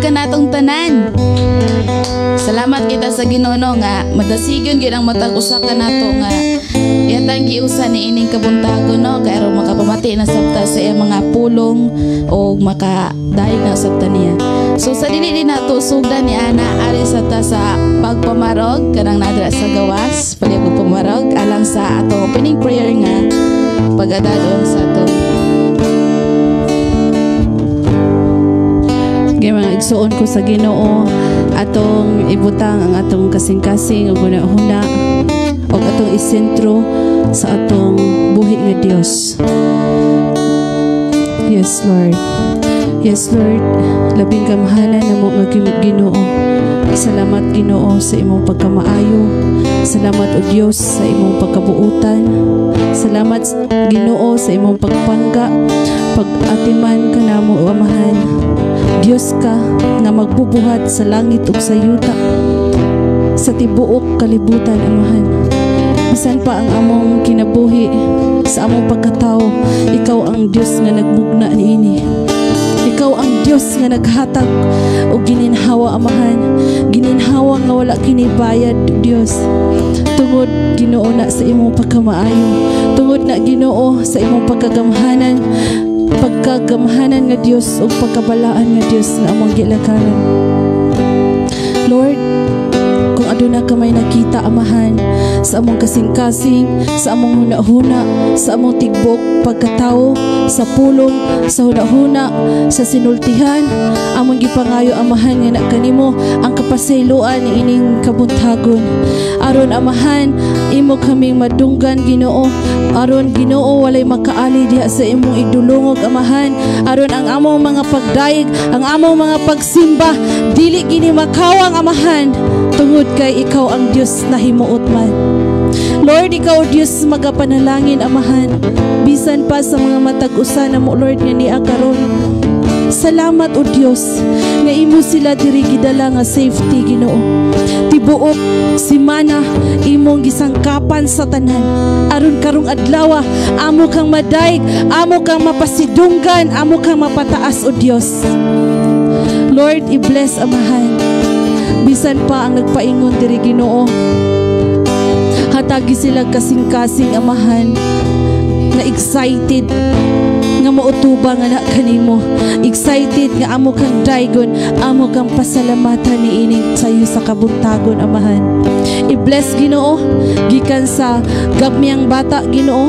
Buntag kanatong tanan. Salamat kita sa Ginoo, no, nga madasigon gyud ang matag usa ka nato nga yatang giusa ni ining kabuntagon, no, kay aron makapamati na sabta sa iyang mga pulong o makadayeg na sabta niya. So sa dili din nato sugdan ni ana, ari sa ta sa pagpamarog kanang nadra sa gawas, palihog pamarog alang sa atong opening prayer nga pagadadon sa atong Kay mga igsuon ko sa Ginoo, atong ibutang ang atong kasing-kasing ug hunahuna ug atong isentro sa atong buhi nga Dios. Yes, Lord. Yes, Lord. Labing gamhanan namo nga Ginoo. Salamat, Ginoo, sa imong pagkamaayo. Salamat, o Dios, sa imong pagkabuutan. Salamat, Ginoo, sa imong pagpangga, pag-atiman kanamo, Amahan. Dios ka nga magbubuhat sa langit ug sa yuta, sa tibuok kalibutan, Amahan. Bisan pa ang among kinabuhi sa among pagkatao, ikaw ang Dios nga nagmugna niini. Ikaw ang Dios nga naghatag og gininhawa, Amahan. Gininhawa nga wala kini bayad, Dios. Tungod, Ginoo, na sa imong pagkamaayo. Tungod na, Ginoo, sa imong pagkagamhanan, pagkagamhanan nga Dios ug pagkabalaan nga Dios nga among gilakaran. Lord, kung aduna ka may nakita, Amahan, sa among kasing-kasing, sa among hunahuna, sa among tigbok pagkatao, sa pulong, sa hunahuna, sa sinultihan, among gipangayo, Amahan, nga na kanimo ang kapasayloan ni ining kabuntagon. Aron, Amahan, imo kaming madunggan, Ginoo. Aron, Ginoo, walay makaali diha sa imong idulungog, Amahan. Aron ang among mga pagdayeg, ang among mga pagsimba, dili gini makawang, Amahan, tungod kay ikaw ang Dios na himuot man. Lord, ikaw Dios magapanalangin, Amahan. Bisan pa sa mga matag usa na mo, Lord, nga niya karon. Salamat, o Dios, nga imo sila diri gidala nga safety, Ginoo. Tibuok simana imong gisangkapan sa tanan. Aron karong adlaw, amo kang madayeg, amo kang mapasidunggan, amo kang mapataas, o Dios. Lord, i-bless, Amahan. Bisan pa ang nagpaingon diri, Ginoo. Hatagi sila kasing-kasing, Amahan, na excited nga mautubang nga na kanimo. Excited nga amo kang daygon, amo kang pasalamatan ni ining sayo sa kabuntagon, Amahan. I-bless, Ginoo, gikan sa gabmiyang bata, Ginoo,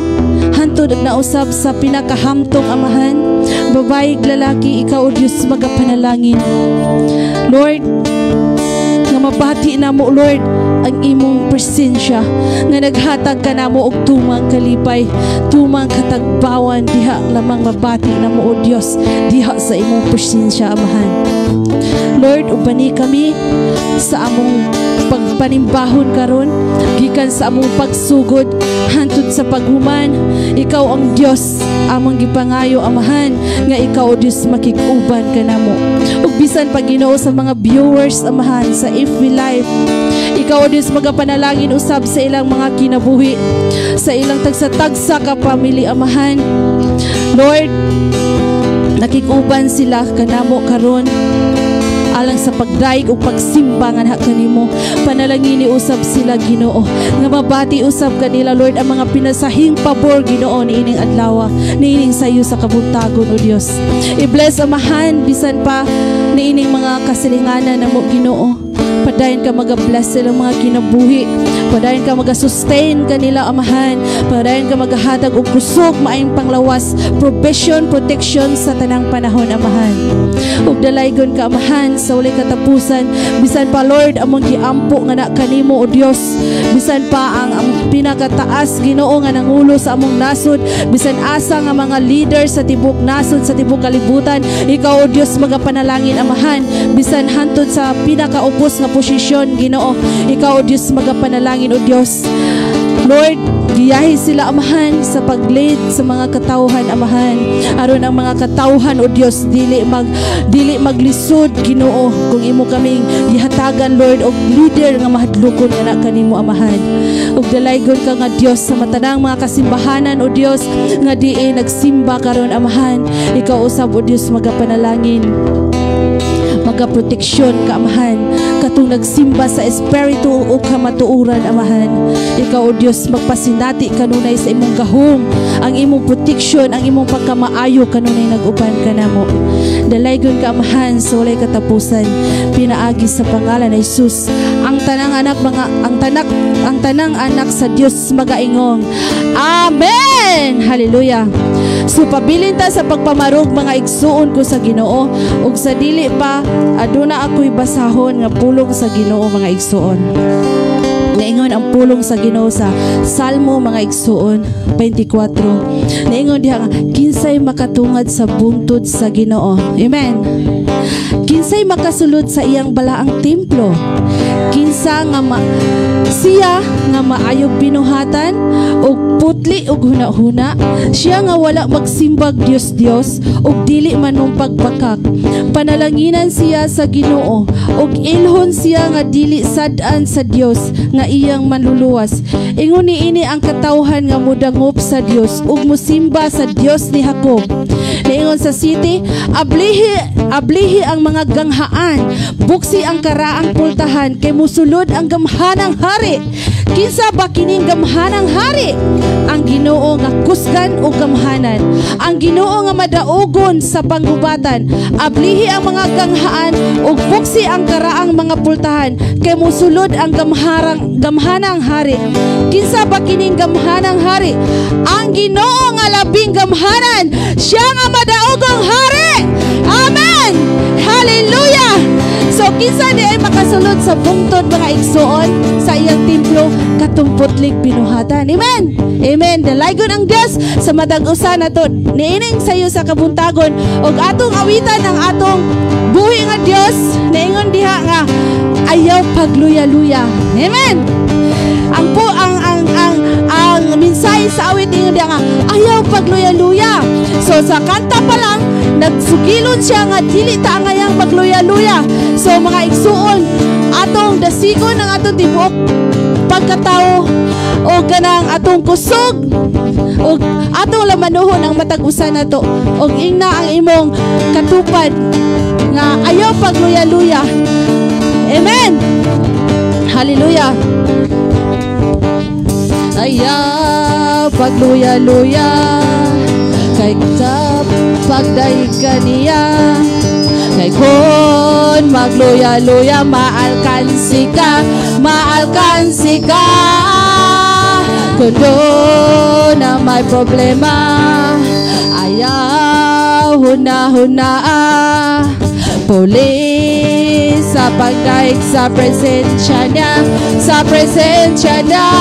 hantod nausab sa pinakahamtong, Amahan. Babae, lalaki, ikaw, O Dios, magapanalangin. Lord, nga mabati na mo, Lord, ang imong presensya nga naghatag ka namo og tumang kalipay, tumang katagbawan diha lamang mabati namo, O Dios, diha sa imong presensya, Amahan. Lord, ubani kami sa among pagpanimbahon karon, gikan sa among pagsugod hantod sa paghuman. Ikaw ang Dios among gipangayo, Amahan, nga ikaw, O Dios, makig-uban kanamo. Ug bisan pa, Ginoo, sa mga viewers, Amahan, sa FB Live, ikaw, O Dios, magapanalangin usab sa ilang mga kinabuhi, sa ilang tagsa-tagsa ka pamilya, Amahan. Lord, nakig-uban sila kanamo karon alang sa pagdayeg o pagsimba nga na kanimo. Panalangini usab sila, Ginoo, nga mabati usab kanila, Lord, ang mga pinasahing pabor, Ginoo, niining adlaw, niining sayo sa kabuntagon, O Dios. I-bless, Amahan, bisan pa niining mga kasilinganan namo, Ginoo. Padayon ka maga-bless silang mga kinabuhi. Padayon ka maga-sustain kanila, Amahan. Padayon ka magahatag og kusog, maayong panglawas, provision, protection sa tanang panahon, Amahan. Ug dalaygon ka, Amahan, sa walay katapusan. Bisan pa, Lord, among giampo nga na kanimo, O Dios. Bisan pa ang pinakataas, Ginoo, nga nangulo sa among nasod, bisan asa nga mga leader sa tibok nasod, sa tibok kalibutan, ikaw, O Dios, magapanalangin, Amahan. Bisan hantod sa pinakaupos nga posisyon, Ginoo, ikaw, O Dios, magapanalangin, O Dios. Lord, giyahi sila, Amahan, sa pag-lead sa mga katawhan, Amahan. Aron ang mga katawhan, O Dios, dili maglisod, Ginoo, kung imo kaming gihatagan, Lord, og leader nga mahadlokon nga na kanimo, Amahan. Ug dalaygon ka nga Dios sa matanang mga kasimbahanan, O Dios, nga diin nagsimba karon, Amahan. Ikaw usab, O Dios, magapanalangin. Magaproteksyon ka, Amahan, katong nagsimba sa espiritu o kamatuoran, Amahan. Ikaw, O Dios, magpasinati kanunay sa imong gahom, ang imong proteksyon, ang imong pagkamaayo kanunay nag-uban kanamo. Dalaygon ka, Amahan, sa walay katapusan, pinaagi sa pangalan ni Jesus. Ang tanang anak mga ang tanak ang tanang anak sa Dios magaingong, "Amen." Hallelujah. So pabilin ta sa pagpamarog, mga igsuon ko sa Ginoo, ug sa dili pa, aduna ako'y basahon nga pulong sa Ginoo, mga igsuon. Naingon ang pulong sa Ginoo sa Salmo, mga igsuon, 24. Naingon diha nga, "Kinsay makatungad sa bungtod sa Ginoo?" Amen. "Kinsay makasulod sa iyang balaang templo? Kinsa nga siya nga maayog binuhatan ug putli og hunahuna, siya nga wala magsimbag Dios-Dios ug dili manumpag bakak. Panalanginan siya sa Ginoo ug ilhon siya nga dili sad-an sa Dios nga iyang manluluwas. Ingon niini ang katawhan nga mudangop sa Dios ug musimba sa Dios ni Jacob." Niingon sa 7, "Ablihi, ablihi ang mga ganghaan, buksi ang karaang pultahan, kay musulod ang gamhanang hari. Kinsa ba kining gamhanang hari? Ang Ginoo nga kusgan o gamhanan, ang Ginoo nga madaugon sa panggubatan. Ablihi ang mga ganghaan ug buksi ang karaang mga pultahan, kay musulod ang gamhanang hari. Kinsa ba kining gamhanang hari? Ang Ginoo nga labing gamhanan, siya nga madaogong hari." Amen. Hallelujah. So kinsa di ay makasulod sa bungtod, mga igsuon, sa iyang templo? Katong putlig binuhatan. Amen. Amen. Dalaygon ang Dios sa matag usa nato niining sayo sa kabuntagon ug atong awitan ang atong buhi nga Dios. Naingon diha nga ayaw pagluya-luya. Amen. Ang po ang mensahe sa awit, ingon diha nga ayaw pagluya-luya. So sa kanta pa lang, nagsugilon siya nga dili ta angayang magluya-luya. So mga igsuon, atong dasigon ang atong tibuok pagkatao o kanang atong kusog o atong lamanuhon ang matag usa nato og ingna ang imong katupad nga ayaw pagluya-luya. Amen. Hallelujah. Ayaw pagluya-luya kay sa pagdaig kaniya, kay kon magluya-luya, maalkansi ka, maalkansi ka. Kung doon na may problema, ayaw huna-huna, Puli sa pagdaig sa presensya niya, sa presensya niya.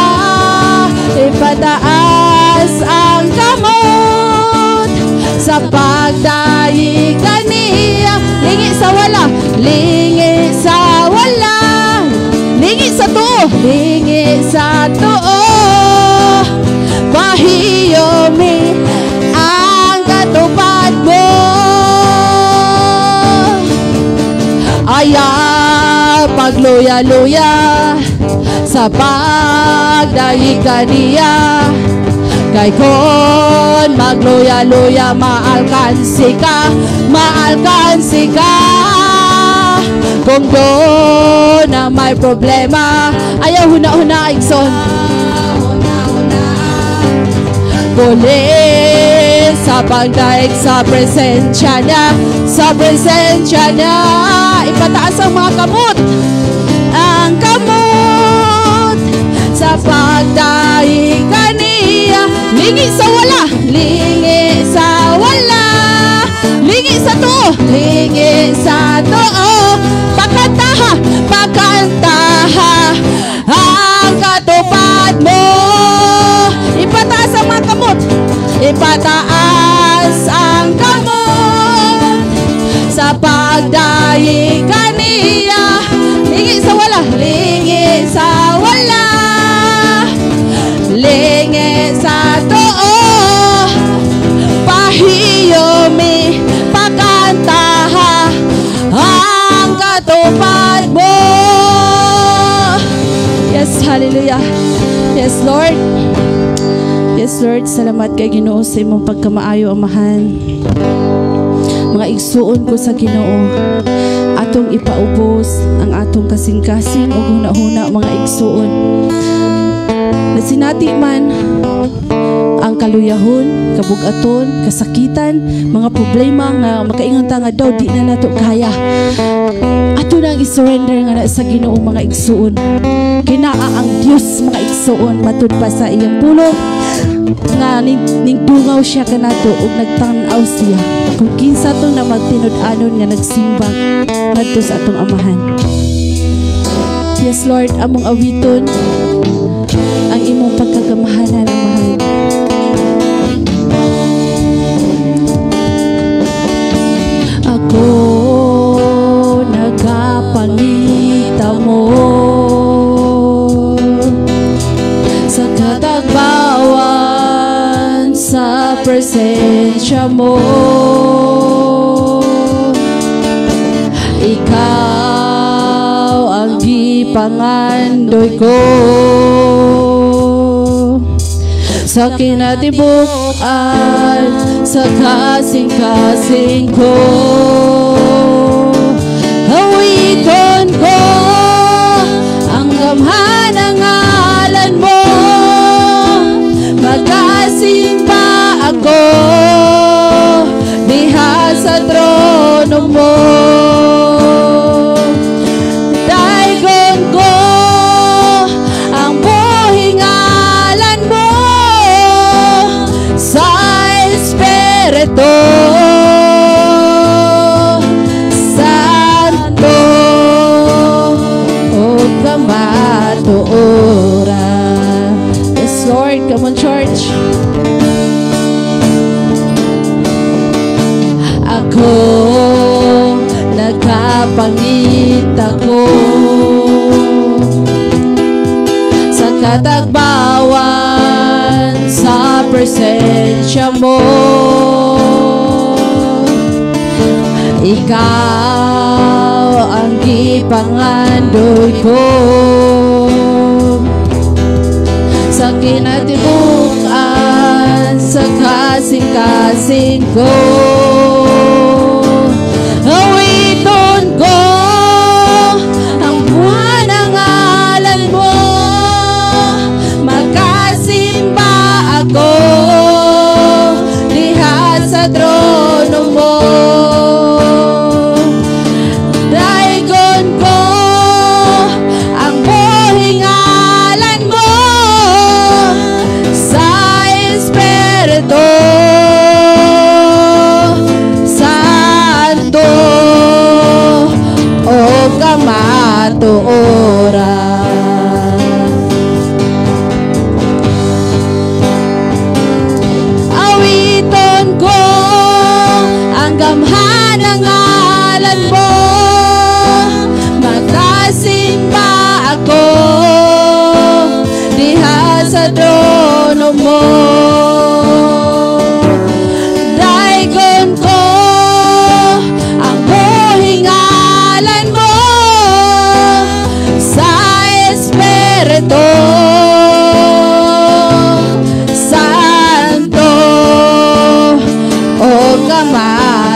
Ipataas ang kamot sa pagdaig kaniya. Lingi sa wala, lingi sa wala, lingi sa tuo, lingi sa tuo. Pahiyomi ang katupad mo. Ayaw pagluya-luya sa pagdaig kaniya, kay kon magluya-luya, maalkansi ka, maalkansi ka. Kung doon na may problema, ayaw huna-huna, igsoon. Puli sa pagdaig sa presensya niya, sa presensya niya. Ipataas ang mga kamot, ang kamot sa pagdaig kaniya. Lingi sa wala, lingi sa wala, lingi sa tuo, lingi sa tuo. Pakantaha, pakantaha ang katupad mo. Ipataas ang mga kamot, ipataas ang kamot sa pagdaig kaniya. Lingi sa wala, lingi sa wala, lingi sa tuo. Pahiyomi, pakantaha ang katupad mo. Yes, hallelujah. Yes, Lord. Yes, Lord, salamat kay Ginoo sa imong pagkamaayo, Amahan. Mga igsuon ko sa Ginoo, atong ipaubos ang atong kasing-kasing ug huna-huna, mga igsuon. Nasinati man ang kaluyahon, kabugaton, kasakitan, mga problema nga makaingon ta nga daw di na nato kaya. Ato nang i-surrender nga na sa Ginoo, mga igsuon. Kinaa ang Dios, mga igsuon, matud pa sa iyang pulong nga ningdungaw siya kanato ug nagtan-aw siya kung kinsa to na magtinud-anon nga nagsimba ngadto sa atong Amahan. Yes, Lord, among awiton ang imong pagkagamhanan, Amahan. Ako nagapangita mo sa katagbawan sa presensya mo. Ikaw ang gipangandoy ko sa kinatibukan, sa kasing-kasing ko. Awiton ko ang gamhanang ngalan mo, magkasimba ako diha sa trono mo. Daygon ko ang buhing ngalan mo sa Espiritu Santo o kamatuoran. Yes, Lord, come on, church. Ako nagkapangita ko sa katagbawan sa presensya mo. Ikaw ang gipangandoy ko sa kinatibukan, sa kasing-kasing ko. Awiton ko ang buwan ng ngalan mo, makasimba ako diha sa trono mo. Daygon ko ang buhing ngalan mo sa Espiritu Santo o kamatuoran. Awiton ko ang gamhanang ngalan mo, makasimba ako diha sa trono mo. Daygon ko ang buhing ngalan mo sa Espiritu Santo o kamatuoran.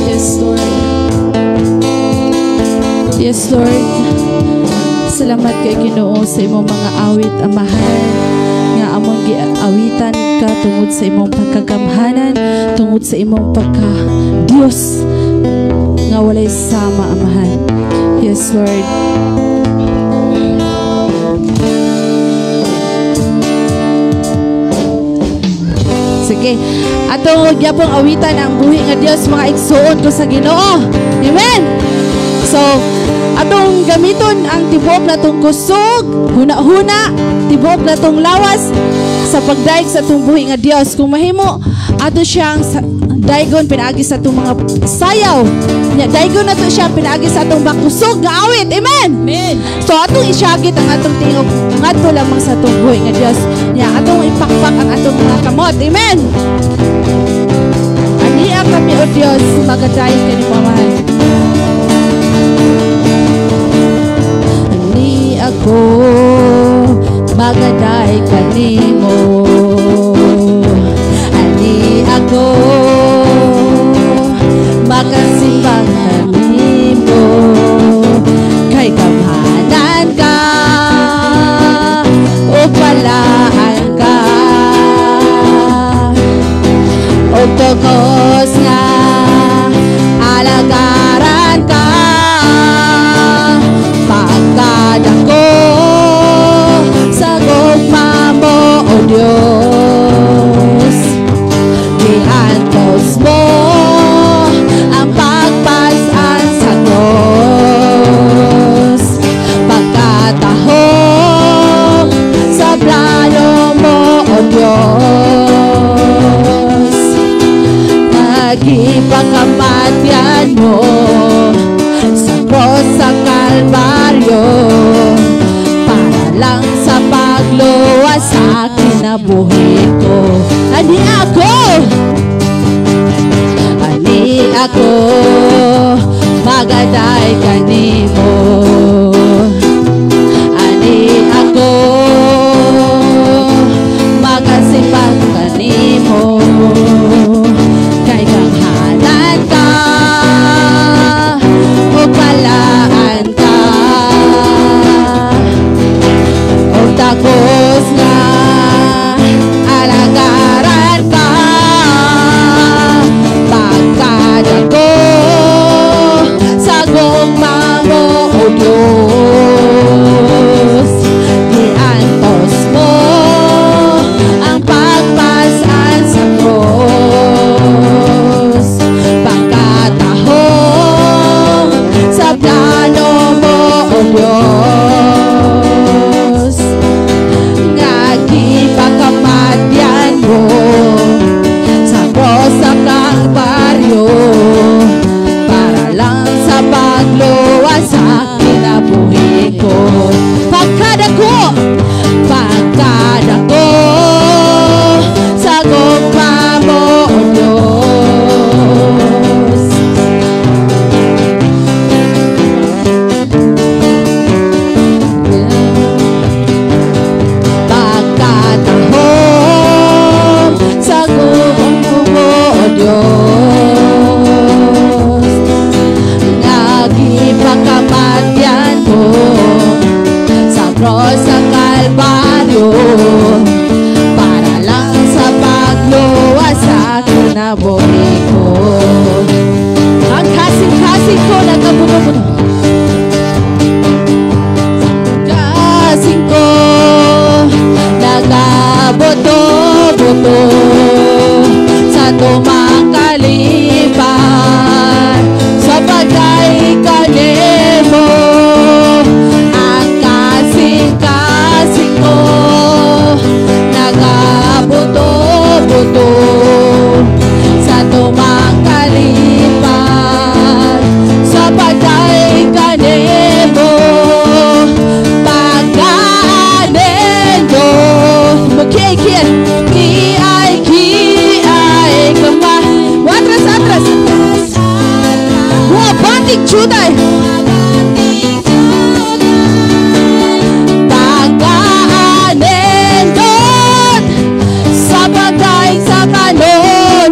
Yes, Lord. Yes, Lord. Salamat kay Ginoo sa imong mga awit, Amahan, nga among giawitan ka tungod sa imong pagkagamhanan, tungod sa imong pagka Dios nga walay sama, Amahan. Yes, Lord. Sige, atong gyapong awitan ang buhi nga Dios, mga igsuon ko sa Ginoo. Amen. So, atong gamiton ang tibuok natong kusog, huna-huna, tibuok natong lawas sa pagdaig sa atong buhi nga Dios. Kung mahimo, ato siyang daigon pinaagi sa atong mga sayaw. Nya daigon nato siya pinaagi sa atong makusog nga awit. Amen. Amen. So atong isyagit ang atong tingog ngadto lamang sa atong buhi nga Dios. Nya atong ipakpak ang atong mga kamot. Amen. Ania kami, o Dios, magadayeg kanimo, Amahan. Ani ako kinabuhi ko. Ani ako, ani ako magaday kanimo. Ani ako magasipat kanimo. Kay ganghanan ka o balaan ka o takos nga alagaran ka. Pagkadako sa gugma mo, O Diyos, giantos mo ang pagpasan sa krus. Pagkatahom sa plano mo, O Diyos, nga gipakamatyan mo sa cross sa Kalbaryo para lang sa pagluwas sa kinabuhi ko. Pagkadako, pagkadako sa gugma mo, O Diyos. Pagkatahom sa gugma mo, O Diyos, nga gipakamatyan mo sa cross sa Kalbaryo para lang sa pagluwas sa kinabuhi ko. Ang kasing-kasing ko nagabuto-buto. Kasing ko nagabuto-buto sa tumang kalipay sa pagday kanimo. Ang kasing-kasing ko nagabuto-buto sa tumang kalipay sa pagday kanimo. Pagkaanendo Mukikit Ki-ay ki-ay kama. Atras, atras. Buwabatik juday. Pagkaanendot sa pagday sa kanunay,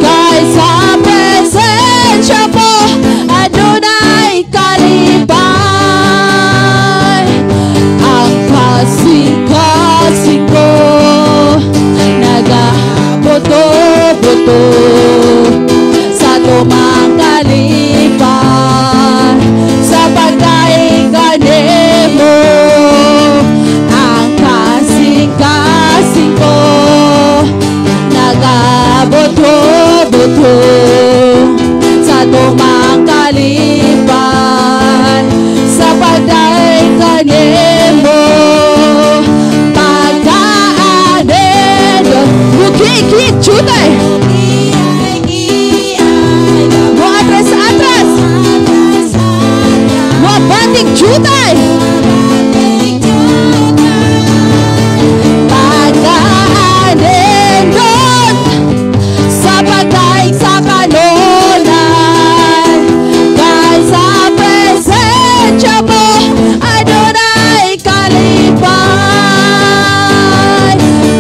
kay sa presensya mo adunay kalipay. Ang kasing-kasing ko nagabuto-buto sa tumang kalipay sa pagday kanimo. Ang kasing-kasing ko nagabuto-buto sa tumang kalipay sa pagday kanimo. Pagkaanendo Mukikit jutay. Mo atras, atras. Mo batik jutay. Pagkaanendot sa pagday sa kanunay, kay sa presensya mo adunay kalipay.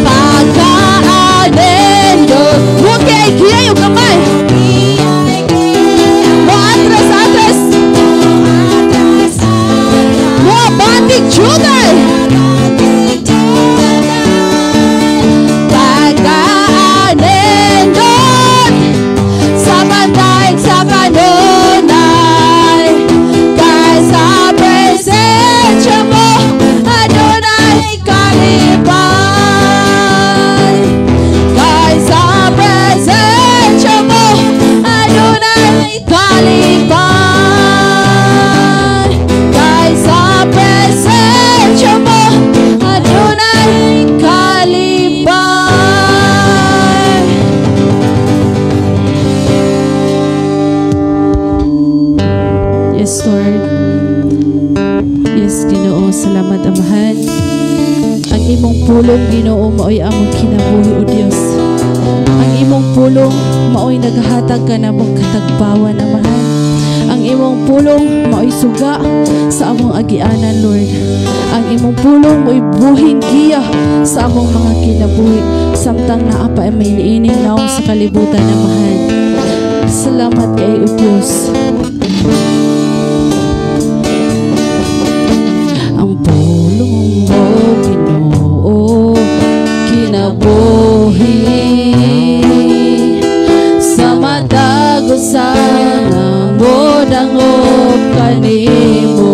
Pagkaanendot Mukay kiyay og kamay. Mo atras, atras. Mo batik jutay. Pagkaanendot sa pagday sa kanunay, kay sa presensya mo adunay kalipay. Kay sa presensya mo adunay kalipay. Kay sa presensya mo adunay kalipay. Yes, Lord. Yes, Ginoo. Salamat, Amahan. Ang Imong pulong, Ginoo, maoy among kinabuhi, O Dios. Ang imong pulong maoy naghatag kanamong katagbawan, Amahan. Ang imong pulong maoy suga sa among agianan, Lord. Ang imong pulong maoy buhing giya sa among mga kinabuhi samtang naa pa may niining nawong sa kalibutan, Amahan. Salamat kay, O Dios. Ang pulong mo, Ginoo, kinabuhi sa matag usa nga modangop kanimo.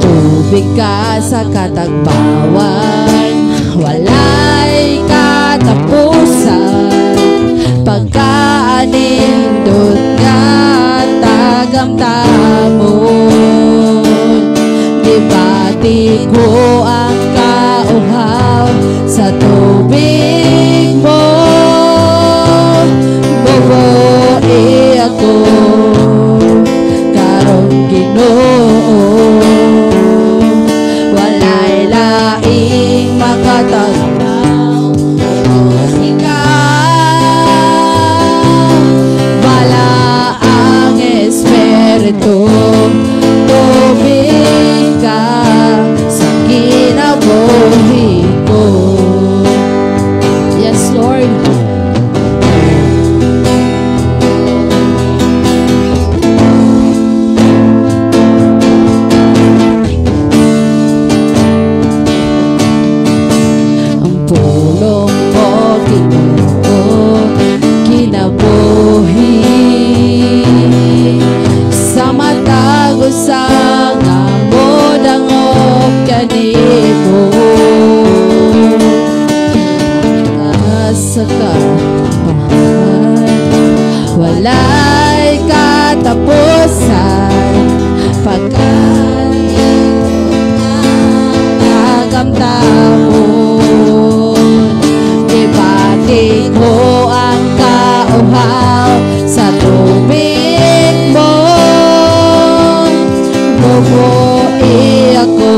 Tubig ka sa katagbawan, walay katapusan, pagkaanindot nga tagamtamon. Gibati ko ang kauhaw sa tubig mo, bubuhi ako karon, Ginoo. Walay laing makatagbaw, Diyos, ikaw bala ang Espiritu, tubig ka sa kinabuhi ko. Yes, Lord. Ang pulong mo, Ginoo, kinabuhi sa matag usa nga modangop kanimo. Sa kapahan, walay katapusan, pagkat kagamtamon. Gibati ko ang kauhaw sa tubig mo, bubuhi ako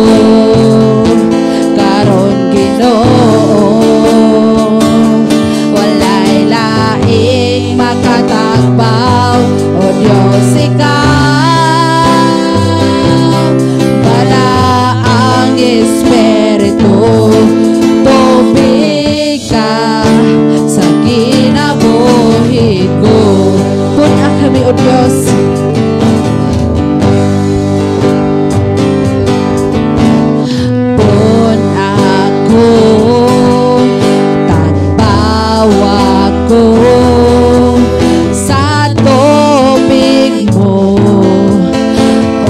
karon, Ginoo. Walay laing makatagbaw, O Diyos, ikaw bala ang Espiritu, tubig ka sa kinabuhi ko. Puna kami, O Diyos. Pun ako, tagbawa ko sa tubig mo,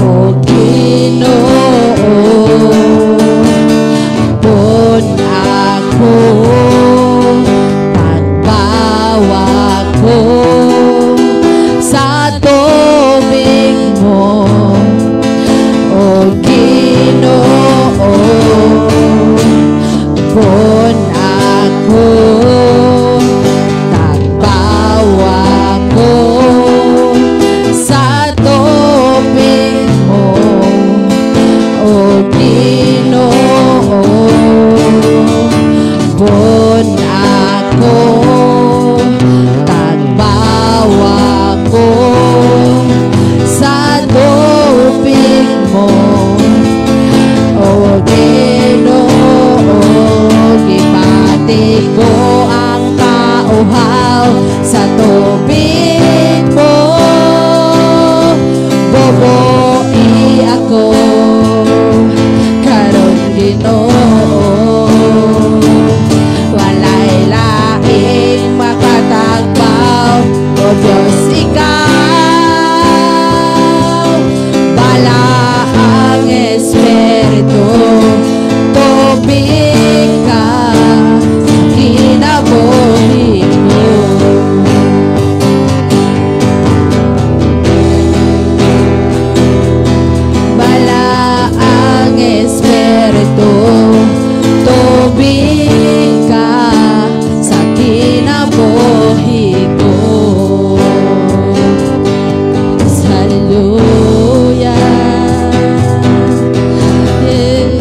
O Ginoo. Pun ako, tagbawa ko sa tubig mo, O Ginoo. Pun ako, tagbawa ko sa tubig mo, O Ginoo. Pun ako, tagbawa ko sa tubig mo, O Ginoo. Gibati ko ang kauhaw sa tubig mo, bubuhi ako karon, Ginoo. Walay laing makatagbaw, O Diyos, ikaw bala ang Espiritu, tubig ka sa kinabuhi ko. Bala ang Espiritu, tubig ka sa kinabuhi ko. Hallelujah. Yeah.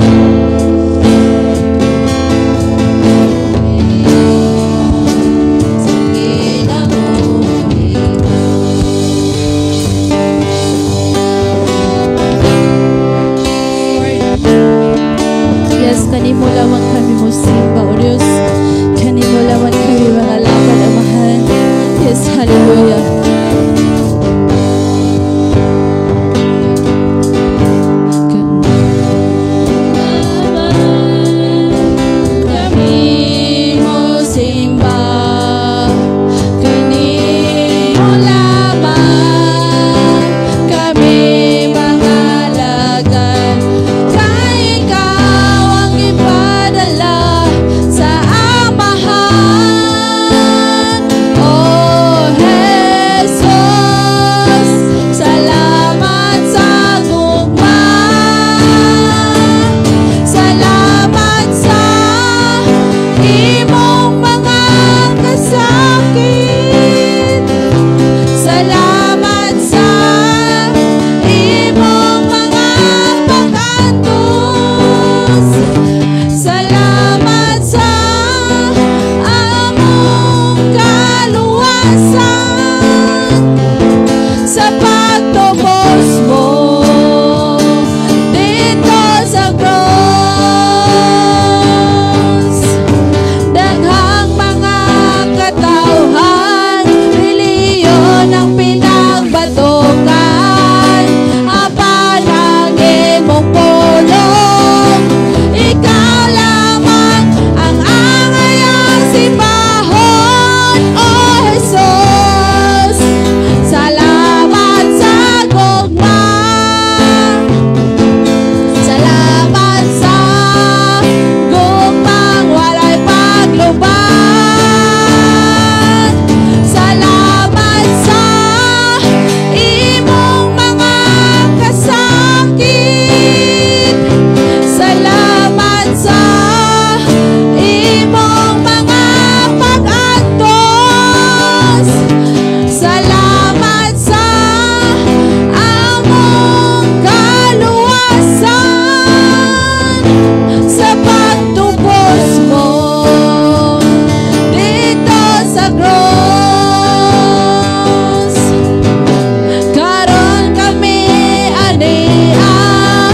Kanimo lamang kami mosimba, O Diyos. Kanimo lamang kami mangalagad, Amahan. Yes, hallelujah. Kami mosimba, kanimo lamang kami mangalagad, kay ikaw ang ipadala sa Amahan. O Jesus, salamat sa gugma. Salamat sa imong mga kasakit. Salamat sa imong mga pag-antos. Salamat sa among kaluwasan, sa pagtubos mo didto sa cross. Daghang mga katawhan, relihiyon ang pinagbatukan, apan ang imong pulong, ikaw lamang ang angayang simbahon. O Jesus, salamat sa gugma. Salamat sa gugmang walay pagluban. Salamat sa imong mga kasakit. Salamat sa imong mga pag-antos. Salamat sa among kaluwasan, sa pagtubos mo didto sa cross. Karon kami ania,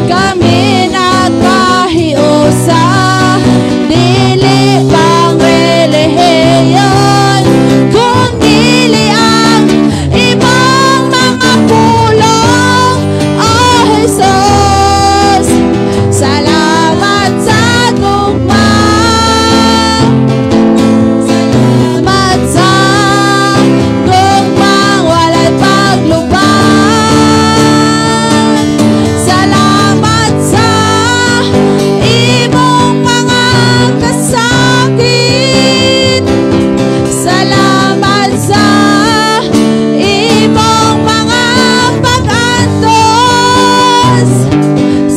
kami nagpahiusa, dili pang relihiyon, kung dili ang imong mga pulong. O Jesus, salamat sa gugma. Salamat sa gugmang walay pagluban. Salamat sa imong mga kasakit. Salamat sa imong mga pag-antos.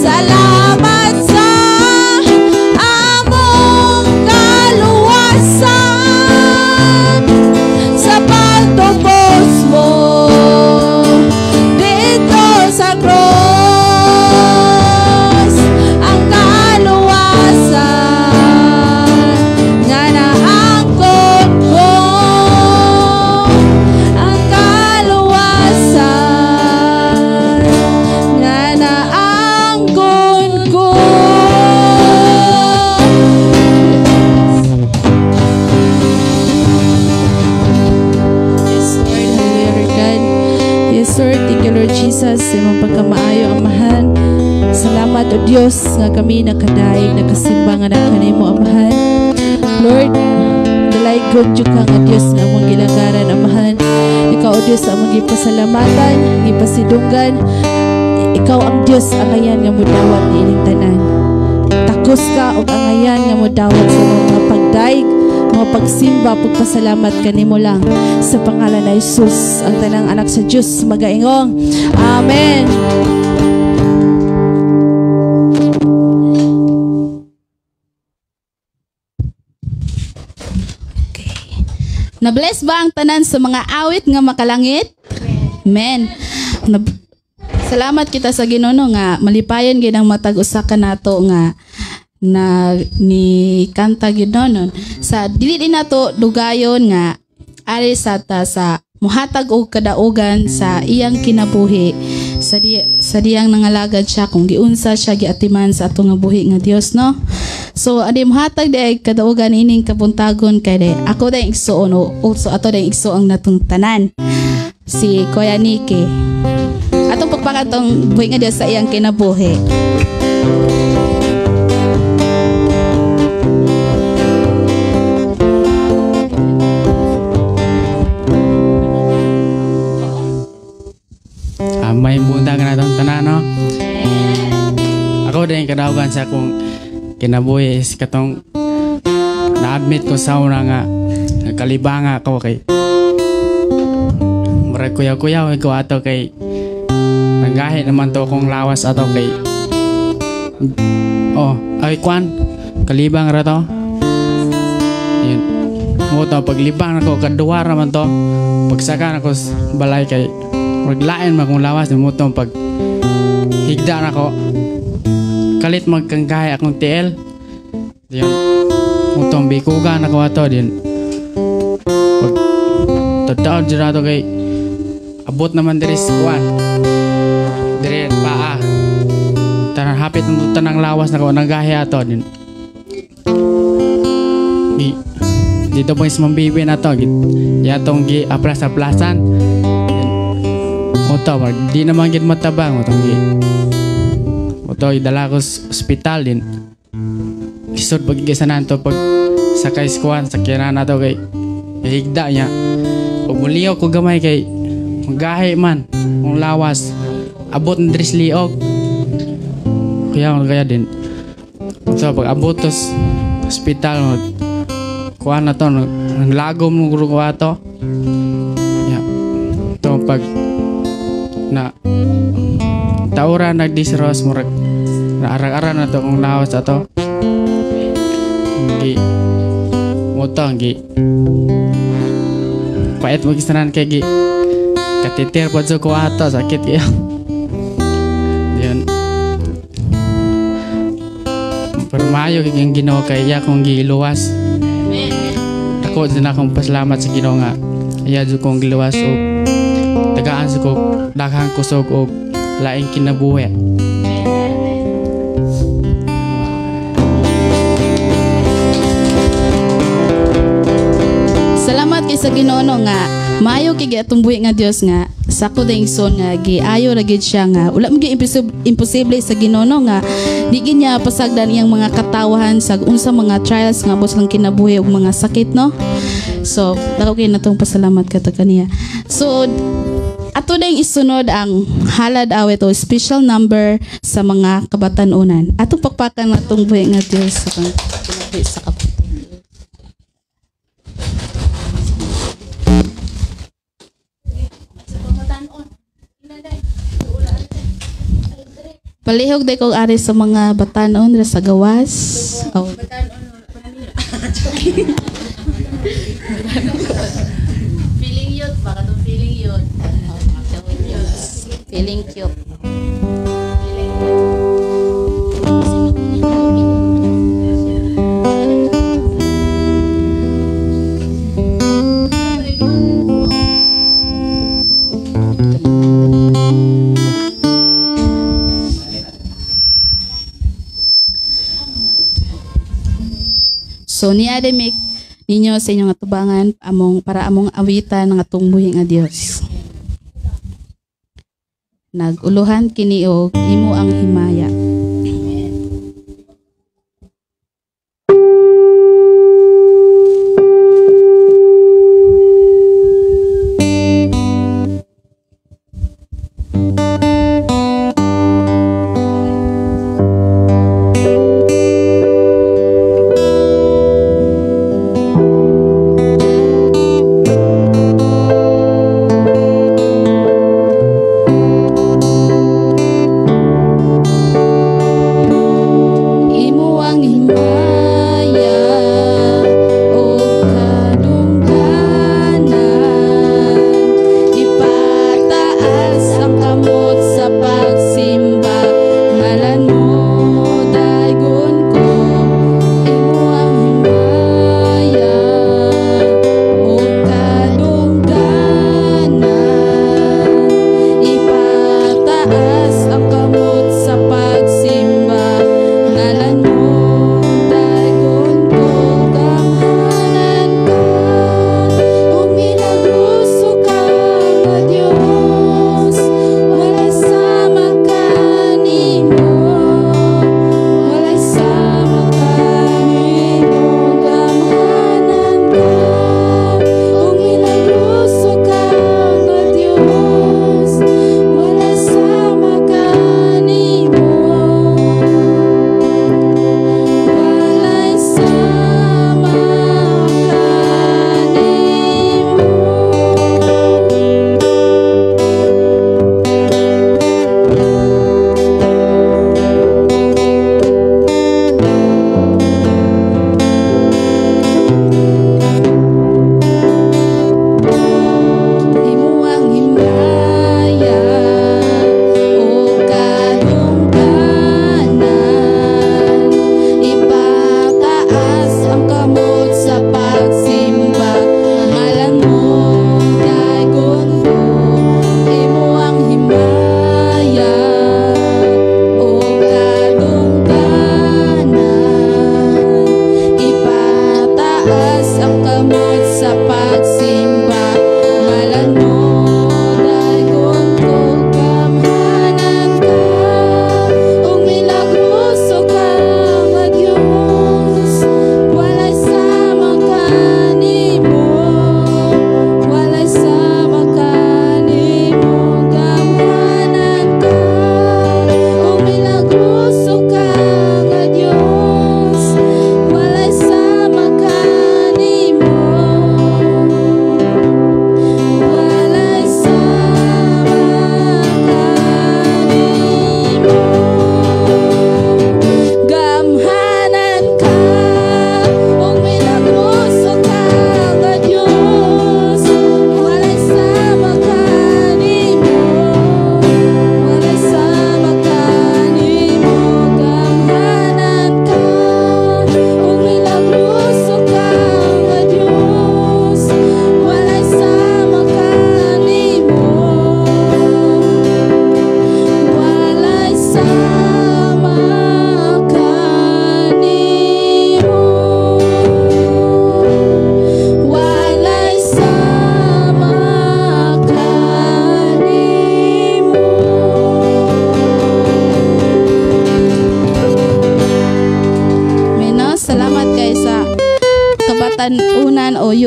Salamat sa among kaluwasan, sa pagtubos mo didto sa cross. Ang kaluwasan nga naangkon ko, ang kaluwasan nga naangkon ko. Yes, Lord. Hallelujah, Lord God. Yes, Lord. Thank you, Lord Jesus, sa imong pagkamaayo, Amahan. Salamat, O Dios, nga kami nakadaig, nakasimba nga kanimo, Amahan. Lord, dalaygon jud ka nga Dios nga among gilagaran, Amahan. Ikaw, O Dios, among gipasalamatan, gipasidunggan. Ikaw ang Dios angayan nga mudawat niining tanan. Takos ka og angayan nga mudawat sa mga pagdaig, mga pagsimba, pagpasalamat kanimo lang. Sa pangalan ni Jesus, ang tanang anak sa Dios magaingong. Amen. Okay. Na-bless ba ang tanan sa mga awit nga makalangit? Amen. Salamat kita sa Ginoo nga malipayon gid ang matag usa ka nato nga na ni kanta gid nonon. Sa dili din nato dugayon nga ari sa ta sa muhatag og kadaugan sa iyang kinabuhi sa Sa diyang nangalagad siya kung giunsa siya giatiman sa atong nga buhi nga Dios, no? So adi mohatag di ay kadaugan ining kabuntagon kay di ako dayong igsuon o also ato dayong igsuon natong tanan si Kuya Niki. Atong pakpakan tong buhi nga Dios sa iyang kinabuhi. May buntag na itong tanan, no? Ako din kadaugan sa akong kinabuhi is katong na-admit ko sa una nga kalibanga ako kay murag kuyaw-kuyaw ko ato kay nanggahi naman to akong lawas ato kay oh ay kwan kalibang ra to yun mo to paglibang ako kaduwa naman to pagsaka nako balay kay maglain man akong lawas mo to pag higda nako kalit magkanggahi akong TL yun mutong bikugan ako ato din pag tadaon dyan ato kay abot naman diri sa kuwan diri paa tanan hapit ng tanang lawas nako nanggahi ato din dito po is mambibi na to yatong gi aplas-aplasan oto di naman gid matabang otong gi oto idala ko sa ospital din lisod pag gisanan to pag sakay sa kuwan sakyanan na to kay higda niya pag muliok ko gamay kay magahi man kung lawas abot ng dris liog kaya din so pag abot to ospital kuwan na to nang lagom ng guro ko ato ya to pag na taura nagdisros murag naarang-arang na to kung lawas ato gi mutong gi pait mo gisanan kay gi katitir pod ko ato sakit kaya diyan pero maayo kay ang Ginoo kay iya kong giluwas. Ako din akong pasalamat sa Ginoo nga iya jud kong giluwas og tagaan sa ko daghang kusog og laing kinabuhi. Salamat kay sa Ginoo no nga maayo kay atong buhi nga Dios nga sako ding son nga giayo ra gid siya nga wala man gyud imposible sa Ginoo no nga di gid niya pasagdan iyang mga katawahan sa unsa mga trials nga abot lang kinabuhi ug mga sakit, no? So dako kay natong pasalamat kato kaniya. So ato ding isunod ang halad awit o special number sa mga kabatan-unan. Atong pakpakan atong buhi nga Dios sa kinabuhi sa kabatan. Palihog day kog ari sa mga batanon ra sa gawas. Oh. Feeling youth ba katong feeling youth? Feeling cute. So ni Ademik ninyo sa inyong atubangan among para among awitan ng atong buhi nga Dios. Naguluhan kini og imo ang himaya. Ipataas ang kamot.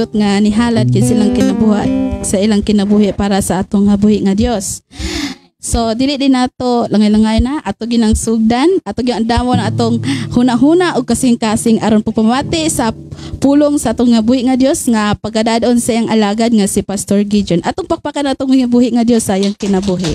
youth nga nihalad kay silang kinabuhi sa ilang kinabuhi para sa atong habuhi nga Dios. So dili din nato langay-langay na ato ginang sugdan, ato gyud andamon ang atong huna-huna og kasing-kasing aron pagpamati sa pulong sa atong buhi nga Dios nga pagkadadon sa iyang alagad nga si Pastor Gideon. Atong pakpakan atong buhi nga Dios sa iyang kinabuhi.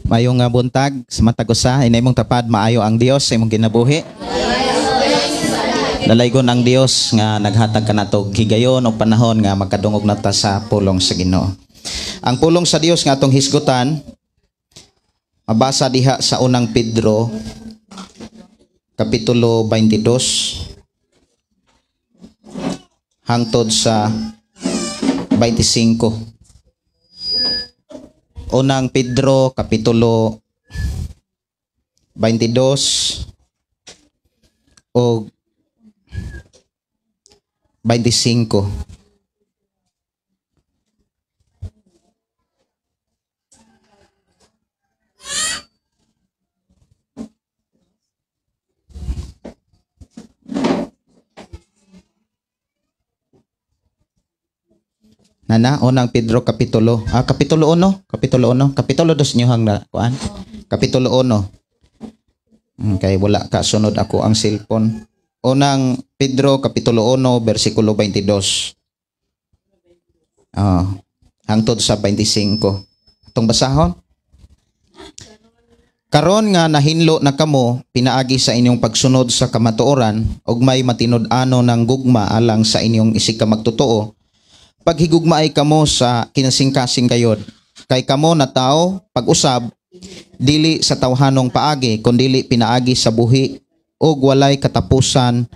Mayong nga buntag sa matag usa, inay mong tapad maayo ang Dios sa imong kinabuhi. Dalaygon ang Dios nga naghatag kanato higayon og panahon nga makadungog nata sa pulong sa Ginoo. Ang pulong sa Dios nga atong hisgutan mabasa diha sa unang Pedro kapitulo 22 hangtod sa 25. Unang Pedro kapitulo 22 o 25. Nana, unang Pedro kapitulo. Kapitulo 1, kapitulo 1, kapitulo 2 nyo hang na kuan. Kapitulo 1. Okay, wala ka sunod ako ang cellphone. Unang Pedro kapitulo 1 bersikulo 22. Hangtod sa 25. Atong basahon. Karon nga nahinlo na kamo pinaagi sa inyong pagsunod sa kamatuoran ug may matinud-ano ng gugma alang sa inyong isig ka magtotoo. Paghigugmaay kamo sa kinasingkasing kayod. Kay kamo na tao pag-usab dili sa tawhanong paagi kundili pinaagi sa buhi og walay katapusan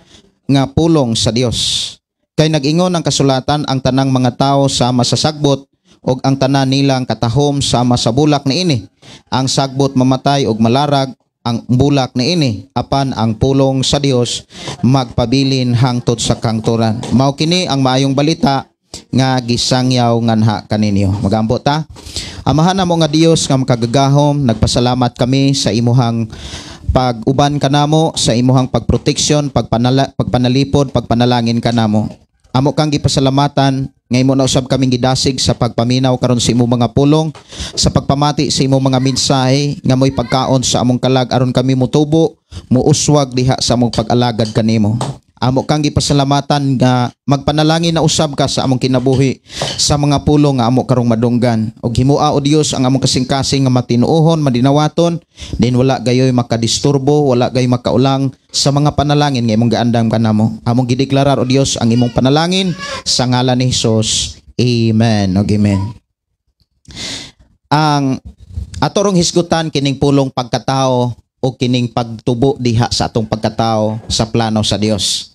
nga pulong sa Dios. Kay nag-ingon ang kasulatan ang tanang mga tao sama sa sagbot og ang tanan nilang katahom sama sa bulak niini. Ang sagbot mamatay og malarag ang bulak niini, apan ang pulong sa Dios magpabilin hangtod sa kangturan. Mao kini ang maayong balita nga gisangyaw nganha kaninyo. Magampo ta. Amahan namo nga Dios nga makagagahom, nagpasalamat kami sa imuhang pag-uban kanamo, sa imuhang pagproteksyon, pagpanalipod, pagpanalangin kanamo. Amo kang gipasalamatan nga imo na usab kaming gidasig sa pagpaminaw karon sa imong mga pulong, sa pagpamati sa imong mga mensahe nga mo'y pagkaon sa among kalag aron kami motubo, muuswag diha sa among pag-alagad kanimo. Amo kang gipasalamatan nga magpanalangin na usab ka sa among kinabuhi sa mga pulong nga amo karong madunggan. Og himua o Dios ang among kasing-kasing nga matinuohon, madinawaton, din wala gayoy makadisturbo, wala gayoy makaulang sa mga panalangin nga imong gaandam kanamo. Among gideklarar o Dios ang imong panalangin sa ngalan ni Hesus. Amen. Og amen. Ang atorong hisgutan kining pulong pagkatao o kining pagtubo diha sa atong pagkatao sa plano sa Dios.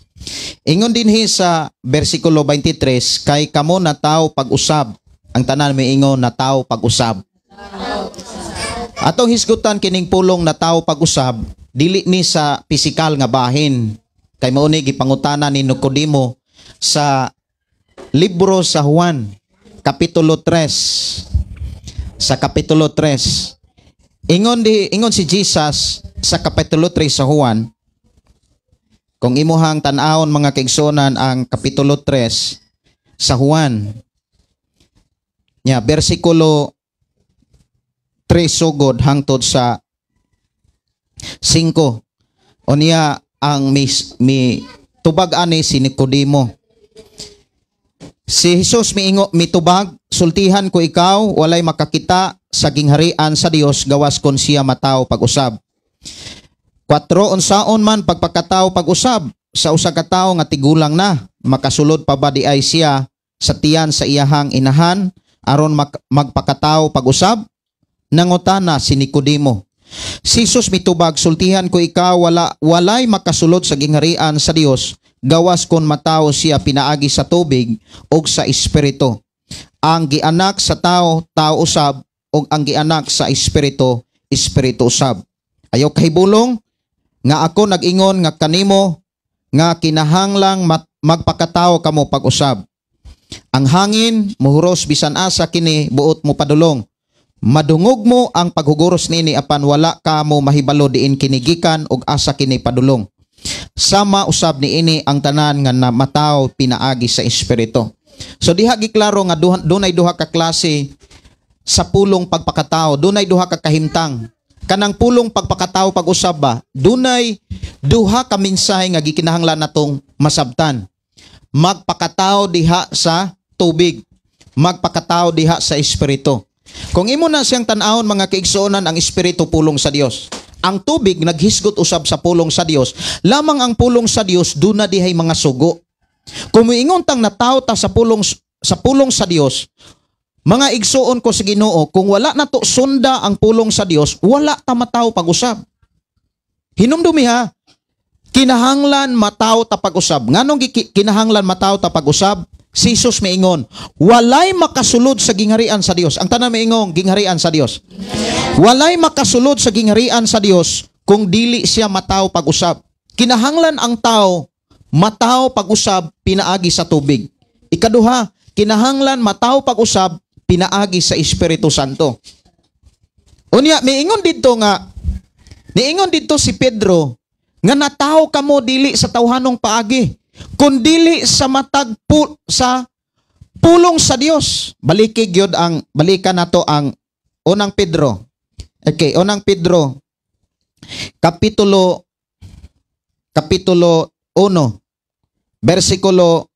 Ingon dinhi sa bersikulo 23, kay kamo na tao pag-usab. Ang tanan miingon na tao pag-usab. Atong hisgutan kining pulong na tao pag-usab, dili ni sa pisikal nga bahin. Kay mao ni gipangutana ni Nicodemo sa libro sa Juan, kapitulo 3. Sa kapitulo 3, ingon si Jesus sa kapitulo 3 sa Juan. Kung imuhang tan-awon mga kaigsuonan ang kapitulo 3 sa Juan. Nya bersikulo 3 sugod hangtod sa 5. O niya ang mi tubag ani si Nicodemo. Si Jesus miingo mitubag, sultihan ko ikaw walay makakita sa gingharian sa Dios gawas kon siya mataw pag-usab. 4 unsaon man pagpakatao pag-usab sa usa ka tawo nga tigulang na, makasulod pa ba di ay siya sa tiyan sa iyahang inahan aron magpakatao pag-usab? Nangutana si Nicodemo. Si Jesus mitubag, sultihan ko ikaw walay makasulod sa gingharian sa Dios gawas kon matawo siya pinaagi sa tubig og sa espiritu. Ang gianak sa tao, tao usab, og ang gianak sa espiritu, espiritu usab. Ayaw kahibulong nga ako nag-ingon nga kanimo nga kinahanglang magpakatao kamo pag-usab. Ang hangin muhuros bisan asa kini buot mo padulong. Madungog mo ang paghuguros niini apan wala ka mo mahibalo diin kini gikan ug asa kini padulong. Sama usab niini ang tanan nga namataw pinaagi sa Espiritu. So diha giklaro nga dunay duha ka klase sa pulong pagpakatao, dunay duha ka kahimtang. Kanang pulong pagpakatao pag-usab ba, dunay duha ka mensahe nga gikinahanglan natong masabtan. Magpakatao diha sa tubig, magpakatao diha sa Espiritu. Kung imo na siyang tan-awon mga kaigsuonan, ang Espiritu pulong sa Dios. Ang tubig naghisgot usab sa pulong sa Dios. Lamang ang pulong sa Dios duna dihay mga sugo. Kung moingon tang nataw ta sa pulong sa Dios, mga igsuon ko sa Ginoo, kung wala nato sunda ang pulong sa Dios, wala ta mataw pag-usab. Hinumdumi ha, kinahanglan mataw ta pag-usab. Nganong kinahanglan mataw ta pag-usab? Si Jesus miingon, walay makasulod sa gingharian sa Dios. Ang tanan miingong, gingharian sa Dios. Walay makasulod sa gingharian sa Dios kung dili siya mataw pag-usab. Kinahanglan ang tao mataw pag-usab pinaagi sa tubig. Ikaduha, kinahanglan mataw pag-usab pinaagi sa Espiritu Santo. Unya miingon didto nga, niingon didto si Pedro nga nataw kamo dili sa tawhanong paagi, kundili sa matag sa pulong sa Dios. Baliki gyud ang balikan nato ang unang Pedro. Okay, unang Pedro kapitulo 1 bersikulo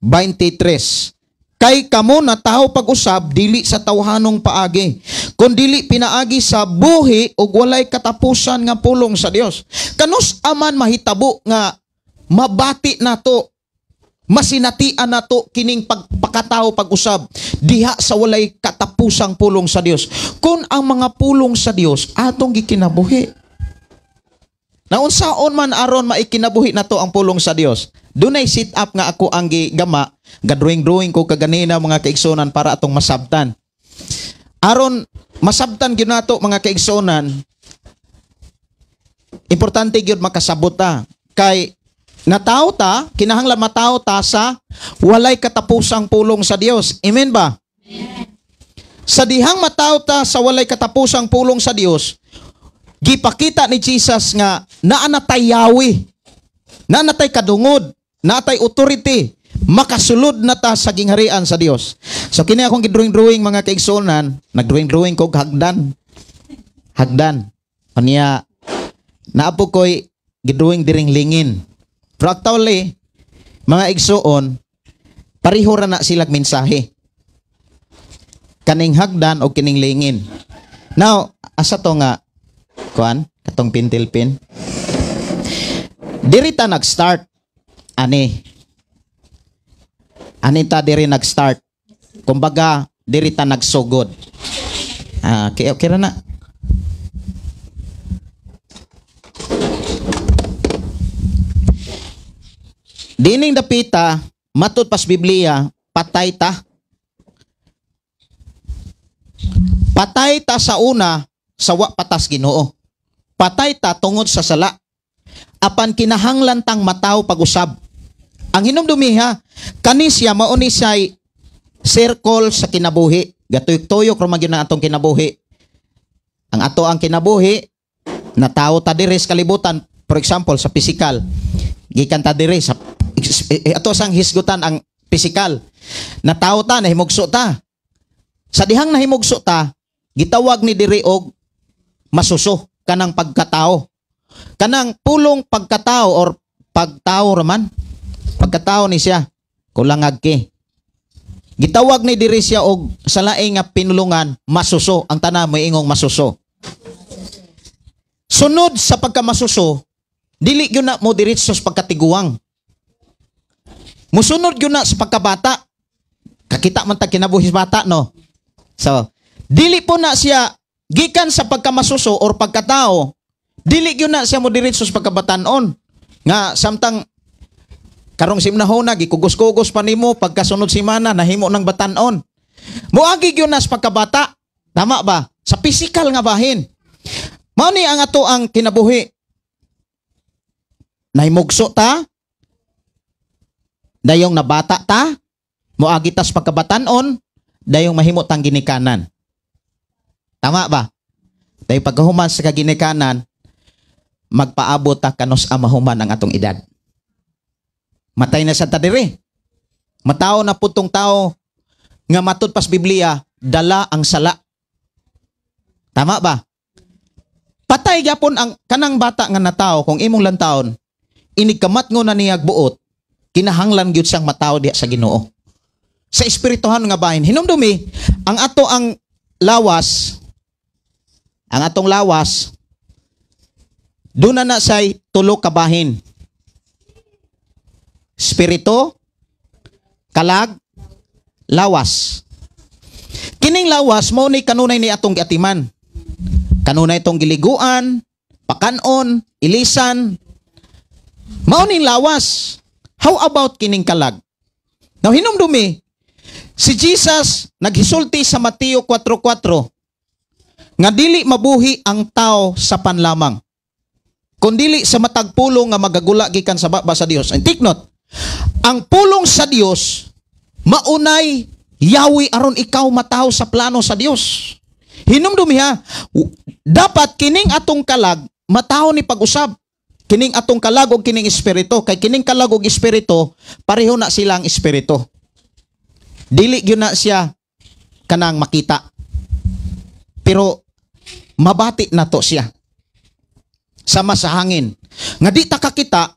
23. Kay kamo nataw pag-usab dili sa tawhanong paagi, kundili pinaagi sa buhi ug walay katapusan nga pulong sa Dios. Kanus aman mahitabo nga mabati nato, masinatian nato kining pagpakatao pag-usab diha sa walay katapusang pulong sa Dios. Kung ang mga pulong sa Dios atong gikinabuhi. Naunsaon man aron maikinabuhi nato ang pulong sa Dios? Dunay sit up nga ako ang gigama, gadrawing-drawing ko kaganina mga kaigsuonan para atong masabtan. Aron masabtan gyud nato mga kaigsuonan, importante gyud makasabot ta kay nataw ta, kinahanglan mataw ta sa walay katapusang pulong sa Dios. Amen ba? Amen. Sa dihang mataw ta sa walay katapusang pulong sa Dios, gipakita ni Jesus nga naa natay yawi, naa natay kadungod, naa tay authority, makasulod na ta sa gingharian sa Dios. So kini akong gidrawing-drawing mga kaigsuonan, nagdrawing-drawing ko hagdan. Hagdan. Unya naapo koy gidrawing diring lingin. Pero actually, mga igsuon, pareho ra na silag mensahe. Kaning hagdan o kining lingin. Now, asa to nga kuan katong pintil-pin? Diri ta nag-start ani. Ani ta diri nag-start. Kumbaga, diri ta nagsugod. Okay, okay ra na. Dining dapita, matud pas Biblia, patay ta. Patay ta sa una, sa wa patas Ginoo. Patay ta tungod sa sala. Apan kinahanglan tang mataw pag-usab. Ang hinumdumi ha, kani siya mao ni siya'y circle sa kinabuhi. Gatuyok-tuyok ra man gyud na atong kinabuhi. Ang ato ang kinabuhi, natawo ta diri sa kalibutan, for example sa physical. Gikan ta diri sa ato sang hisgutan ang physical. Natawo ta, nahimugso ta. Sa dihang nahimugso ta, gitawag ni diri og masuso kanang pagkatao. Kanang pulong pagkatao or pagtao raman. Pagkatao ni siya, kulangag ki. Gitawag ni diri siya og sa laing nga pinulungan, masuso. Ang tanan moingong masuso. Sunod sa pagkamasuso, dili gyud na mo diretso sa pagkatiguang. Musunod gyud na sa pagkabata. Kakita man tag kinabuhi sa bata, no? So, dili po na siya gikan sa pagkamasuso or pagkatao, dili gyud na siya mo diretso sa pagkabatan-on. Nga samtang karong simnahona gikugos-kugos pa nimo pagkasunod semana nahimo ng batan-on. Moagi gyud na sa pagkabata. Tama ba? Sa physical nga bahin. Mao ni ang ato ang kinabuhi. Nahimugso ta, dayong nabata ta, Moagi tas pagkabatanon, dayong mahimo tang ginikanan. Tama ba? Dayon pagkahuman sa kaginikanan, magpaabot ta kanus mahuman ang atong edad. Matay na sa ta diri. Matawo na putong tao nga matud pas Biblia, dala ang sala. Tama ba? Patay gyapon ang kanang bata nga natawo kung imong lantawon, inig kamatngon na niyag buot, kinahanglan gyud siyang matawo diha sa Ginoo. Sa espirituhan nga bahin, hinumdumi ang ato ang lawas, ang atong lawas, duna na say tulo ka bahin. Espiritu, kalag, lawas. Kining lawas mao ni kanunay ni atong giatiman. Kanunay itong giliguan, pakanon, ilisan. Mao ning lawas. How about kining kalag? Now hinumdumi, si Jesus naghisulti sa Mateo 4:4 nga dili mabuhi ang tao sa pan lamang, kundili sa matag pulong nga magagula gikan sa baba sa Dios. And take note, ang pulong sa Dios maunay yawi aron ikaw matawo sa plano sa Dios. Hinumdumi ha, dapat kining atong kalag matawo ni pag-usab. Kining atong kalag og kining espiritu, kay kining kalag og espiritu pareho na silang espiritu. Dili gyud na siya kanang makita. Pero mabati na to siya. Sama sa hangin. Nga di ta kakita,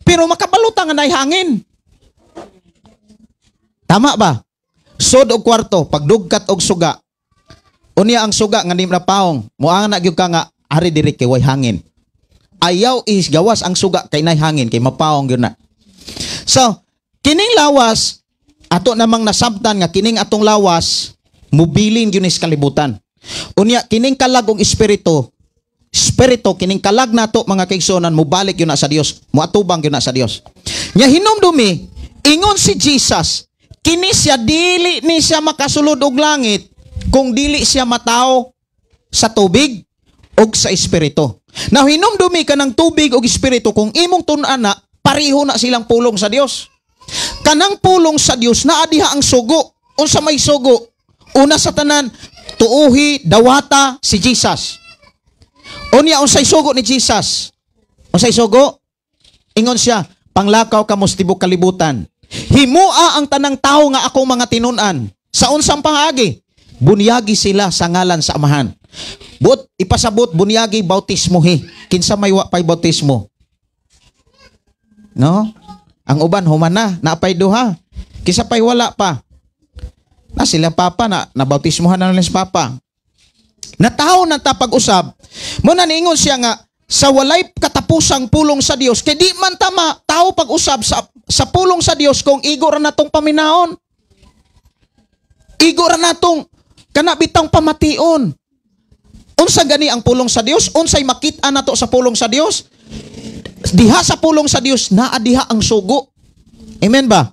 pero makabaluta nga nay hangin. Tama ba? Sod og kwarto, pagdugkat og suga. Unya ang suga nga di na paong, muanga na gyud ka nga ari diri kay way hangin. Ayaw is gawas ang suga kay nay hangin kay mapaong gyud na. So, kining lawas ato namang nasabtan nga kining atong lawas mubilin gyud ni sa kalibutan. Unya kining kalag og espiritu, espiritu kining kalag nato, mga kaigsuonan, mubalik gyud na sa Dios, muatubang gyud na sa Dios. Nya hinumdumi, ingon si Jesus, kini siya dili ni siya makasulod og langit kung dili siya matawo sa tubig og sa espiritu. Now hinumdumi ka ng tubig og espiritu, kung imong tun-an na pareho na silang pulong sa Dios. Kanang pulong sa Dios naa diha ang sugo. Unsa may sugo? Una sa tanan, tuuhi, dawata si Jesus. Unya unsay sugo ni Jesus? Unsay sugo? Ingon siya, "Panglakaw kamo sa tibok kalibutan. Himua ang tanang tawo nga akong mga tinun-an." Sa unsang pangagi? Bunyagi sila sa ngalan sa Amahan. But ipasabot bunyagi, bautismohi. Kinsa may wa pay bautismo? No? Ang uban human na, naapay duha. Kinsa pay wala pa? Na sila papa na nabautismohan na nila si papa. Natawo na ta pag-usab. Mo na niingon siya nga sa walay katapusang pulong sa Dios kay di man tama tao pag-usab sa pulong sa Dios kung igo ra natong paminaon. Igo ra natong kana bitang pamation. Unsa gani ang pulong sa Dios? Unsay makit-an nato sa pulong sa Dios? Diha sa pulong sa Dios naa diha ang sugo. Amen ba?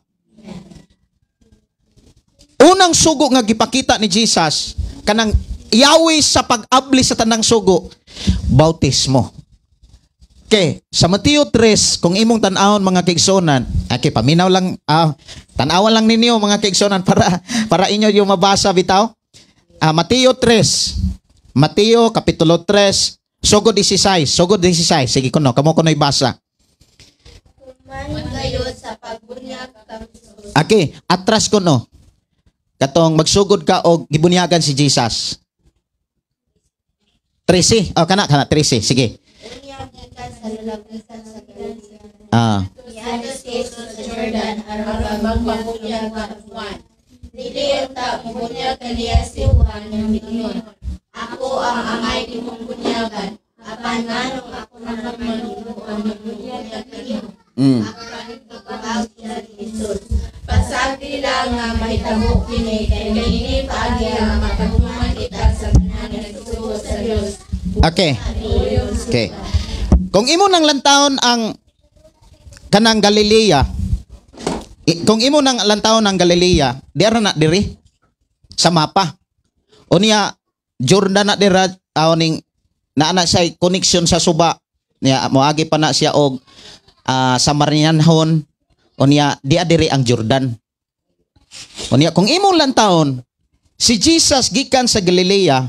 Unang sugo nga gipakita ni Jesus kanang yawi sa pag-abli sa tanang sugo, bautismo. Okay, sa Mateo 3, kung imong tan-awon, mga kaigsuonan, okay, paminaw lang, tan-awan lang ninyo, mga kaigsuonan, para inyo yung mabasa bitaw. Mateo 3, Mateo kapitulo 3, sugod 16, sugod 16. Sige kuno, kamo kuno'y basa. Man gayod sa pagbunyag kang Jesus. Okay, atras kuno. Katong magsugod ka og gibunyagan si Jesus. 13. Oh, kana kana 13. Sige. Unya gikan sa lalawigan sa Galilea. Niadto si Jesus sa Jordan aron magpabunyag kang Juan. Dili unta mobunyag kaniya si Juan nga miingon, "Ako ang angay nimong bunyagan, apan nganong ako naman himuon magbunyag kanimo?" Apan gitubag siya ni Jesus, "Pasagdi lang nga mahitabo kini, kay niini paagi makahuman kita sa tanan nga nagtuo sa Dios." Okay. Okay. Kung imo nang lantawon ang kanang Galilea, kung imo nang lantawon ang Galilea, di ara na diri sa mapa. Unya Jordan na dira aw ning naa na siya connection sa suba. Niya moagi pa na siya og Samarianhon. Unya di diri ang Jordan. Unya kung imong lantawon, si Jesus gikan sa Galilea,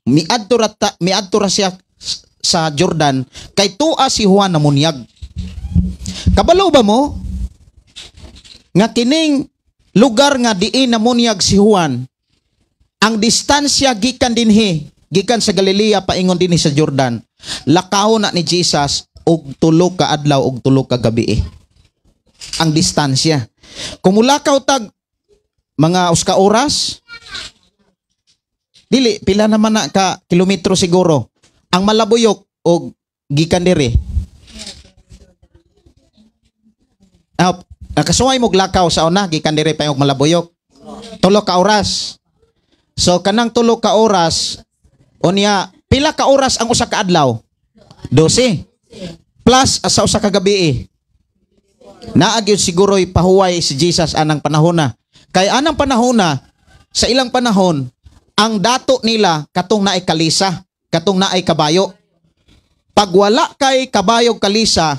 miadto ra siya sa Jordan kay tua si Juan namunyag. Kabalo ba mo nga kining lugar nga diin namunyag si Juan, ang distansya gikan dinhi, gikan sa Galilea paingon dinhi sa Jordan, lakaw na ni Jesus og 3 ka adlaw og 3 ka gabi. Ang distansya. Kung mulakaw tag mga usa ka oras, dili pila naman na ka kilometro siguro. Ang Malabuyok og gikan diri. Nakasuway mo lakaw sa una gikan diri pa og Malabuyok. 3 ka oras. So kanang 3 ka oras unya pila ka oras ang usa ka adlaw? 12. Plus sa usa ka gabi. Naa gyud siguro'y pahuway si Jesus anang panahona. Kay anang panahona, sa ilang panahon, ang dato nila katong naay kalisa, katong naay kabayo. Pag wala kay kabayo kalisa,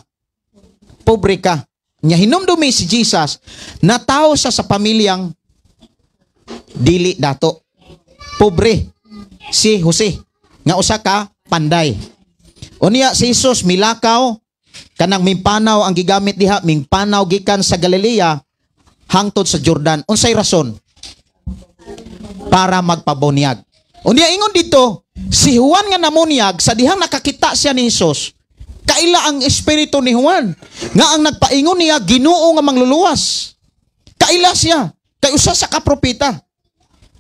pobre ka. Nya hinumdumi si Jesus, natawo siya sa pamilyang dili dato. Pobre si Jose nga usa ka panday. Unya si Jesus milakaw, kanang mimpanaw ang gigamit diha, mingpanaw gikan sa Galilea hangtod sa Jordan. Unsay rason? Para magpabunyag. Unya ingon dito, si Juan nga namunyag sa dihang nakakita siya ni Jesus. Kaila ang espiritu ni Juan nga ang nagpaingon niya Ginoo nga mangluluwas. Kaila siya kay usa sa ka propeta.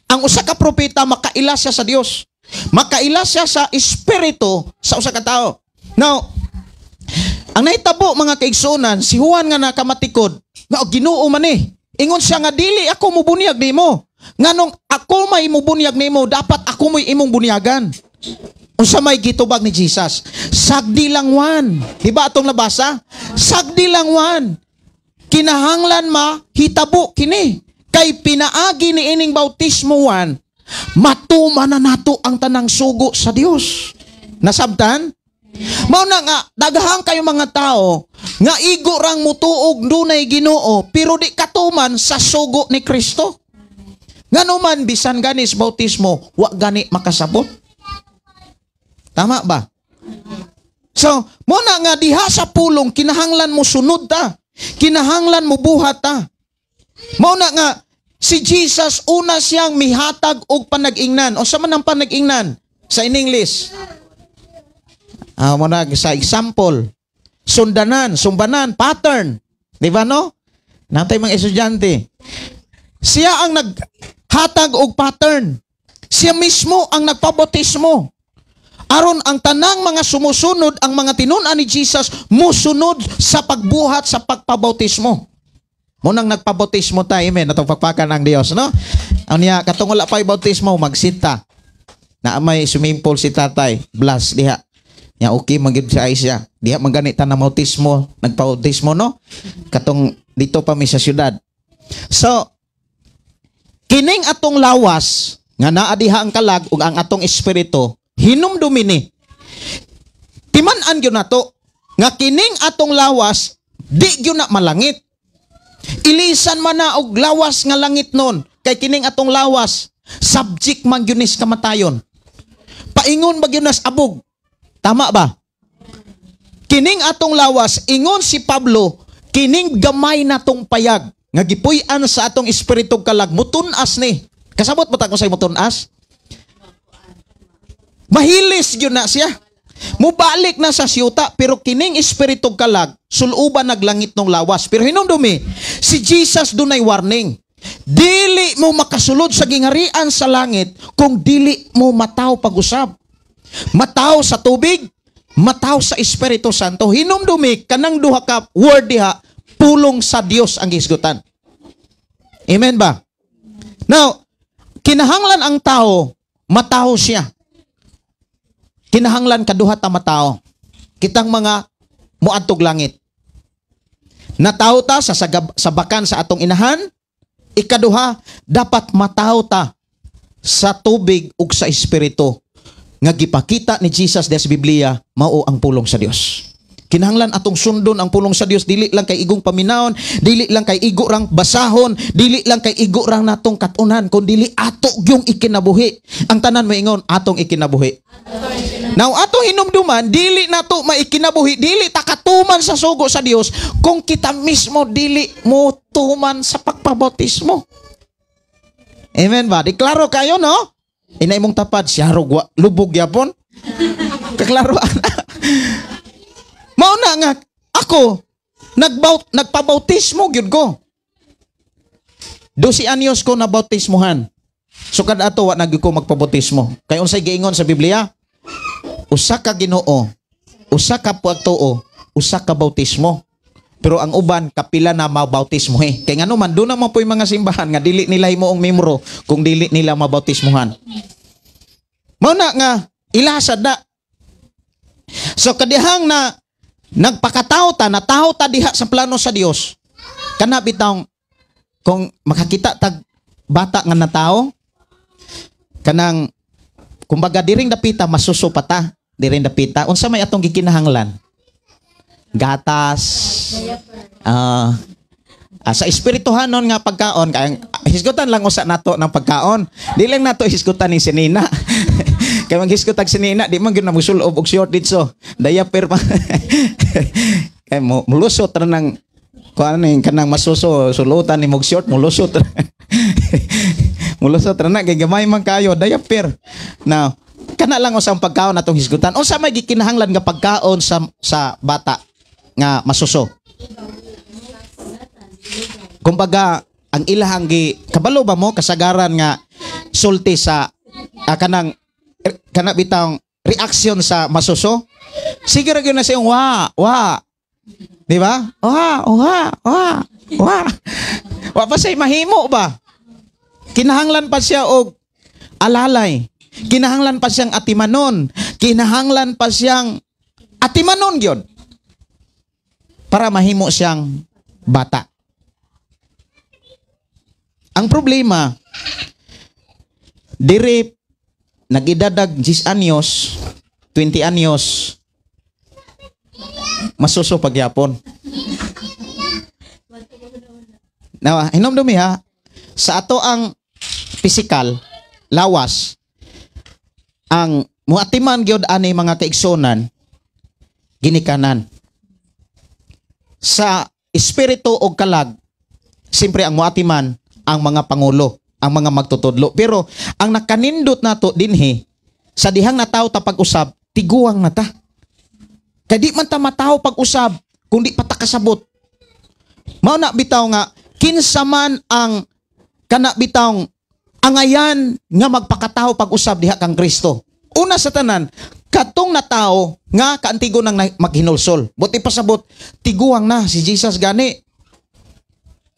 Ang usa ka propeta makaila siya sa Dios. Makaila siya sa espiritu sa usa ka tawo. Now, ang nahitabo mga kaigsuonan, si Juan nga nakamatikod nga Ginoo man ni. Ingon siya nga dili ako mubunyag nimo. Nganong ako may mubunyag nimo, dapat ako mo'y imong bunyagan. Unsa may gitubag ni Jesus? Sagdi lang Juan. Di ba atong nabasa? Sagdi lang Juan. Kinahanglan ma hitabo kini. Kay pinaagi ni ining bautismo Juan, matuman na nato ang tanang sugo sa Dios. Nasabtan? Mao na nga daghang kayo mga tao nga igo rang mutuog dunay Ginoo pero di katuman sa sugo ni Kristo. Ngano man bisan ganis bautismo, wa gani makasabot. Tama ba? So, mo na nga diha sa pulong kinahanglan mo sunod ta. Kinahanglan mo buhat ta. Mao na nga si Jesus una siyang mihatag og panag-ingnan. O sa man ang panag-ingnan sa in English? Mo na sa example, sundanan, sumbanan, pattern. Di ba no? Natay mga estudyante. Siya ang naghatag og pattern. Siya mismo ang nagpabautismo. Aron ang tanang mga sumusunod, ang mga tinun-an ni Jesus, musunod sa pagbuhat sa pagpabautismo. Munang nagpabautismo tayo, amen, atong pagpakan ang Dios, no? Ang niya, katong wala pa'y bautismo, magsita. Na may swimming pool si tatay, bless diha. Nya okay man gyud sa siya. Diha man ganit ta na bautismo, nagpabautismo, no? Katong dito pa mi sa syudad. So, kining atong lawas nga naa diha ang kalag ug ang atong espiritu, hinumdumi ni. Timan-an gyud nato nga kining atong lawas di gyud na malangit. Ilisan man na og lawas nga langit nun, kay kining atong lawas subject man gyud ni sa kamatayon. Paingon ba gyud nas abog? Tama ba? Kining atong lawas, ingon si Pablo, kining gamay natong payag nga gipuy-an sa atong espiritu kalag, mutun-as ni. Kasabot ba ta kung say mutun-as? Mahilis gyud na siya. Mubalik na sa siyuta, pero kining espiritu kalag, suluban naglangit ng lawas. Pero hinumdumi, si Jesus dunay warning. Dili mo makasulod sa gingarian sa langit kung dili mo mataw pag-usab. Mataw sa tubig, mataw sa Espiritu Santo. Hinumdumi, kanang duha ka word diha, pulong sa Dios ang gisgutan. Amen ba? Now, kinahanglan ang tao, mataw siya. Kinahanglan kaduha ta matao. Kitang mga muadtog langit. Nataw ta sa sabakan sa atong inahan. Ikaduha, dapat mataw ta sa tubig ug sa espiritu nga gipakita ni Jesus sa Biblia mao ang pulong sa Dios. Kinahanglan atong sundon ang pulong sa Dios, dili lang kay igong paminawon, dili lang kay igo rang basahon, dili lang kay igo rang natong katunan, kun dili ato gyung ikinabuhi. Ang tanan moingon, atong ikinabuhi. Now atong hinumduman, dili nato maikinabuhi, dili ta katuman sa sugo sa Dios kung kita mismo dili mo tuman sa pagpabautismo. Amen ba? Di klaro kayo, no? Ina imong tapad siya wa lubog yapon. Kaklaro ana. Mao na nga ako nagpabautismo gyud ko. 12 anyos ko na bautismohan. So kad ato wa na gyud ko magpabautismo. Kay unsay giingon sa Biblia? Usa ka Ginoo, usa ka pagtuo, usa ka bautismo. Pero ang uban kapila na mabautismo eh. Kay ngano man doon naman po'y mga simbahan nga dili nila himuong membro kung dili nila mabautismohan. Mao na nga ilasa da. So kadihang na nagpakatao ta, nataho ta diha sa plano sa Dios. Kana bitawng kung makakita tag bata nga natao kanang kumbaga diring dapita masuso pa ta, diring dapita unsa may atong gikinahanglan? Gatas. Sa espirituhanon nga pagkaon kay hisgutan lang usa nato ng pagkaon. Di lang nato hisgutan ni sinina. Kay maghisgot tag sinina di man gyud na musulob og short didto. Diaper pa. Kay mo mulusot ra nang kuan ni kanang masuso sulutan ni mog short mulusot. Mulusot ra na kay gamay man kayo diaper. Now, kana lang usang pagkaon atong hisgutan. Unsa may gikinahanglan nga pagkaon sa bata nga masuso? Kumbaga ang ilahang gi kabalo ba mo kasagaran nga sulti sa kanang kana bitang reaction sa masuso? Sige ra gyud na siyang wa wa. Di ba? Wa wa wa wa. Wa pa siya mahimo ba? Kinahanglan pa siya og alalay. Kinahanglan pa siyang atimanon. Kinahanglan pa siyang atimanon gyud para mahimo siyang bata. Ang problema, dire nagidadag 10 anyos, 20 anyos, masuso pagyapon. Now, hinomdumi ha, sa ato ang physical, lawas, ang muatiman gyud ani mga kaigsonan, ginikanan. Sa espiritu og kalag, siyempre ang muatiman ang mga pangulo, ang mga magtutudlo. Pero ang nakanindot nato dinhi sa dihang nataw ta pag-usab, tiguang na ta. Kay di man ta mataw pag-usab kung di pa ta kasabot. Mao na bitaw nga kinsa man ang kana bitawng angayan nga magpakatawo pag-usab diha kang Kristo. Una sa tanan, katong natao nga kaantigo nang maghinulsol. Buti pasabot, tiguang na si Jesus gani.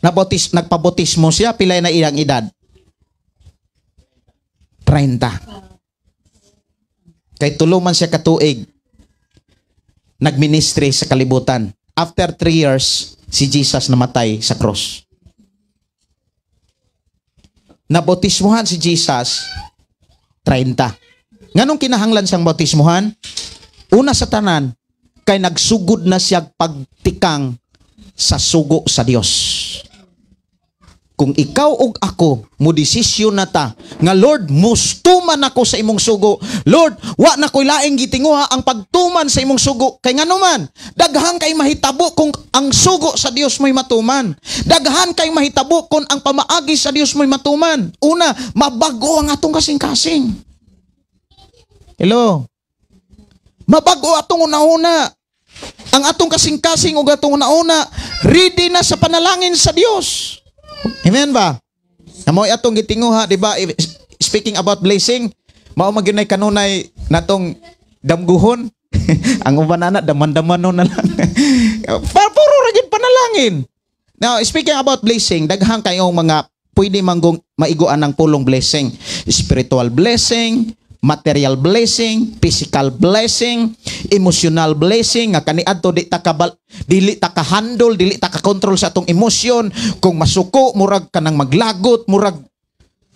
Nagpabautismo siya, pilay na iyang edad? 30. Kay tulo man siya katuig nagministry sa kalibutan. After 3 years, si Jesus namatay sa cross. Nabautismuhan si Jesus, 30. Nganong kinahanglan siyang bautismuhan? Una sa tanan, kay nagsugod na siya pagtikang sa sugo sa Dios. Kung ikaw og ako mo desisyon na ta nga Lord, mustuman ako sa imong sugo. Lord, wa na ko'y laing gitinguha ang pagtuman sa imong sugo. Kay ngano man, daghan kay mahitabo kung ang sugo sa Dios mo'y matuman. Daghan kay mahitabo kung ang pamaagi sa Dios mo'y matuman. Una, mabago ang atong kasing-kasing. Hello. Mabago atong una-una. Ang atong kasing-kasing ug atong una-una ready na sa panalangin sa Dios. Amen ba? Amo atong gitinguha, di ba? Speaking about blessing, mao man gyud nay kanunay natong damguhon. Ang uban ana daman-damanon na lang. Puro ra gyud panalangin. Now, speaking about blessing, daghang kayong mga pwede manggong maiguan ng pulong blessing. Spiritual blessing, material blessing, physical blessing, emotional blessing nga kaniadto di ta kabal, dili ta ka-handle, dili ta ka-control sa atong emosyon. Kung masuko murag kanang maglagot, murag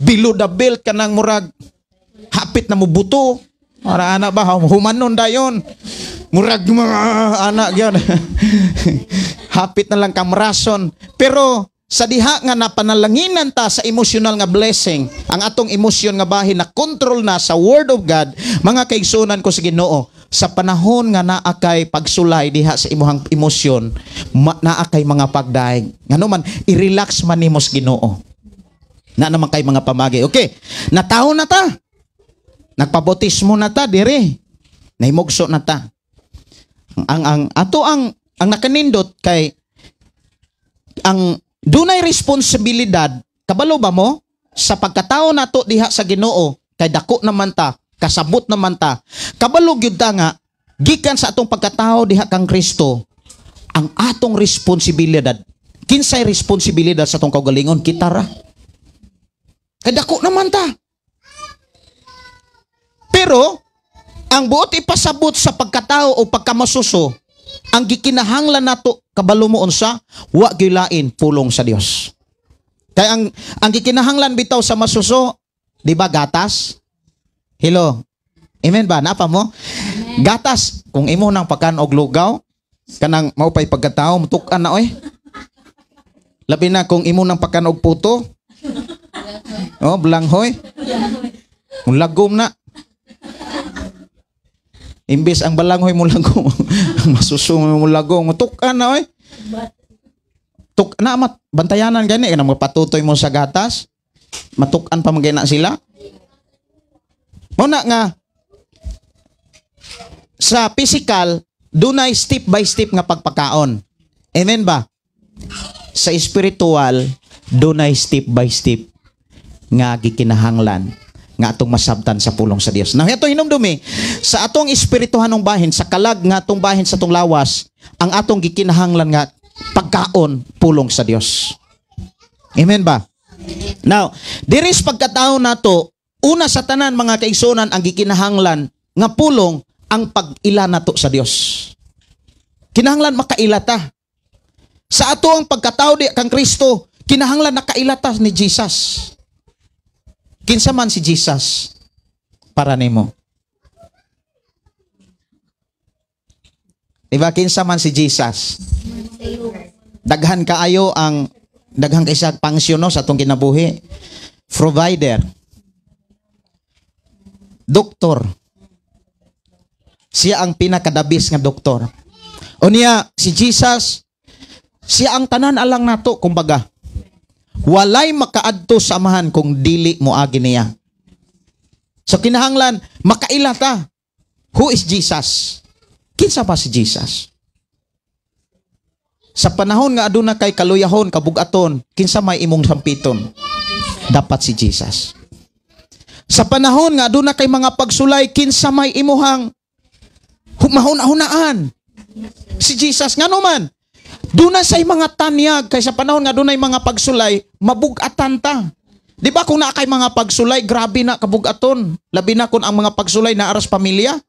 below the belt kanang murag hapit na mubuto. Para ana ba humanon dayon. Murag mga anak gyud. Hapit na lang kamrason. Pero sa diha nga napanalanginan ta sa emotional nga blessing, ang atong emosyon nga bahin na control na sa Word of God, mga kaigsunan ko sa Ginoo, sa panahon nga naa kay pagsulay diha sa imuhang emosyon, naa kay mga pagdaig. Ngano man, i-relax man nimo sa Ginoo. Na naman kay mga pamagi. Okay, natawo na ta. Nagpabautismo na ta dire. Nahimugso na ta. Ang ato ang nakanindot kay ang dunay responsibilidad, kabalo ba mo sa pagkatao nato diha sa Ginoo kay dako naman ta, kasabot naman ta. Kabalo gyud ta nga gikan sa atong pagkatao diha kang Kristo, ang atong responsibilidad. Kinsay responsibilidad sa atong kaugalingon? Kita ra. Kay dako naman ta. Pero ang buot ipasabot sa pagkatao o pagkamasuso, ang gikinahanglan nato kabalo mo unsa, wa gyud pulong sa Dios. Kay ang gikinahanglan bitaw sa masuso, di ba gatas? Hello. Amen ba? Napa mo? Amen. Gatas kung imo nang pakan og lugaw, kanang mao pay pagkatao mutuk-an na oy. Labi na kung imo nang pakan og puto. Oh, blanghoy. Mulagom na. Imbes ang balanghoy mo lagom, masuso mo lagom, mutuk-an na oy. Tuk na mat bantayanan gani kanang mapatutoy mo sa gatas, matuk-an pa man na sila. Mao na nga sa physical dunay step by step nga pagpakaon. Amen ba? Sa spiritual dunay step by step nga gikinahanglan nga atong masabtan sa pulong sa Dios. Now, ito hinumdumi, sa atong espirituhanong bahin, sa kalag nga atong bahin sa atong lawas, ang atong gikinahanglan nga pagkaon pulong sa Dios. Amen ba? Now, diri sa pagkatao nato, una sa tanan mga kaigsunan ang gikinahanglan nga pulong ang pag-ila nato sa Dios. Kinahanglan makaila ta. Sa ato ang pagkatao di kang Kristo, kinahanglan nakaila ta ni Jesus. Kinsa man si Jesus para nimo? Diba kinsa man si Jesus? Daghan kaayo ang daghan kay sa pangsyon no, sa atong kinabuhi. Provider. Doktor. Siya ang pinakadabis nga doktor. O niya si Jesus, siya ang tanan alang nato kumbaga. Walay makaadto sa amahan kung dili moagi niya. So kinahanglan makaila ta. Who is Jesus? Kinsa ba si Jesus? Sa panahon nga aduna kay kaluyahon, kabugaton, kinsa may imong sampiton? Dapat si Jesus. Sa panahon nga aduna kay mga pagsulay, kinsa may imuhang mahuna-hunaan? Si Jesus. Ngano man? Duna say mga tanyag kay sa panahon nga dunay mga pagsulay, mabugatan ta. Di ba kung naa kay mga pagsulay, grabe na kabugaton. Labi na kung ang mga pagsulay na aras pamilya.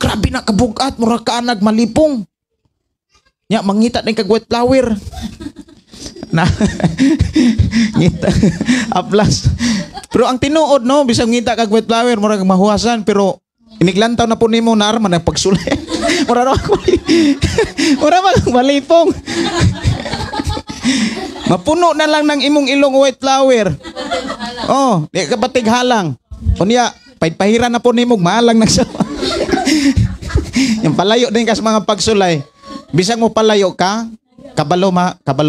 Grabe na kabugat, mura ka nagmalipong. Nya mangita din kag white flower. Na ngita aplas. Pero ang tinuod no, bisag ngita kag white flower, mura kag mahuwasan, pero iniglantaw na po nimo na man ang pagsulay. Mura ra ako. Mura man malipong. Mapuno na lang ng imong ilong white flower. Oh, di ka batig halang. Unya, pahid-pahiran na po nimo mahalang nagsawa. Yung palayo din ka sa mga pagsulay. Bisag mo palayo ka, kabalo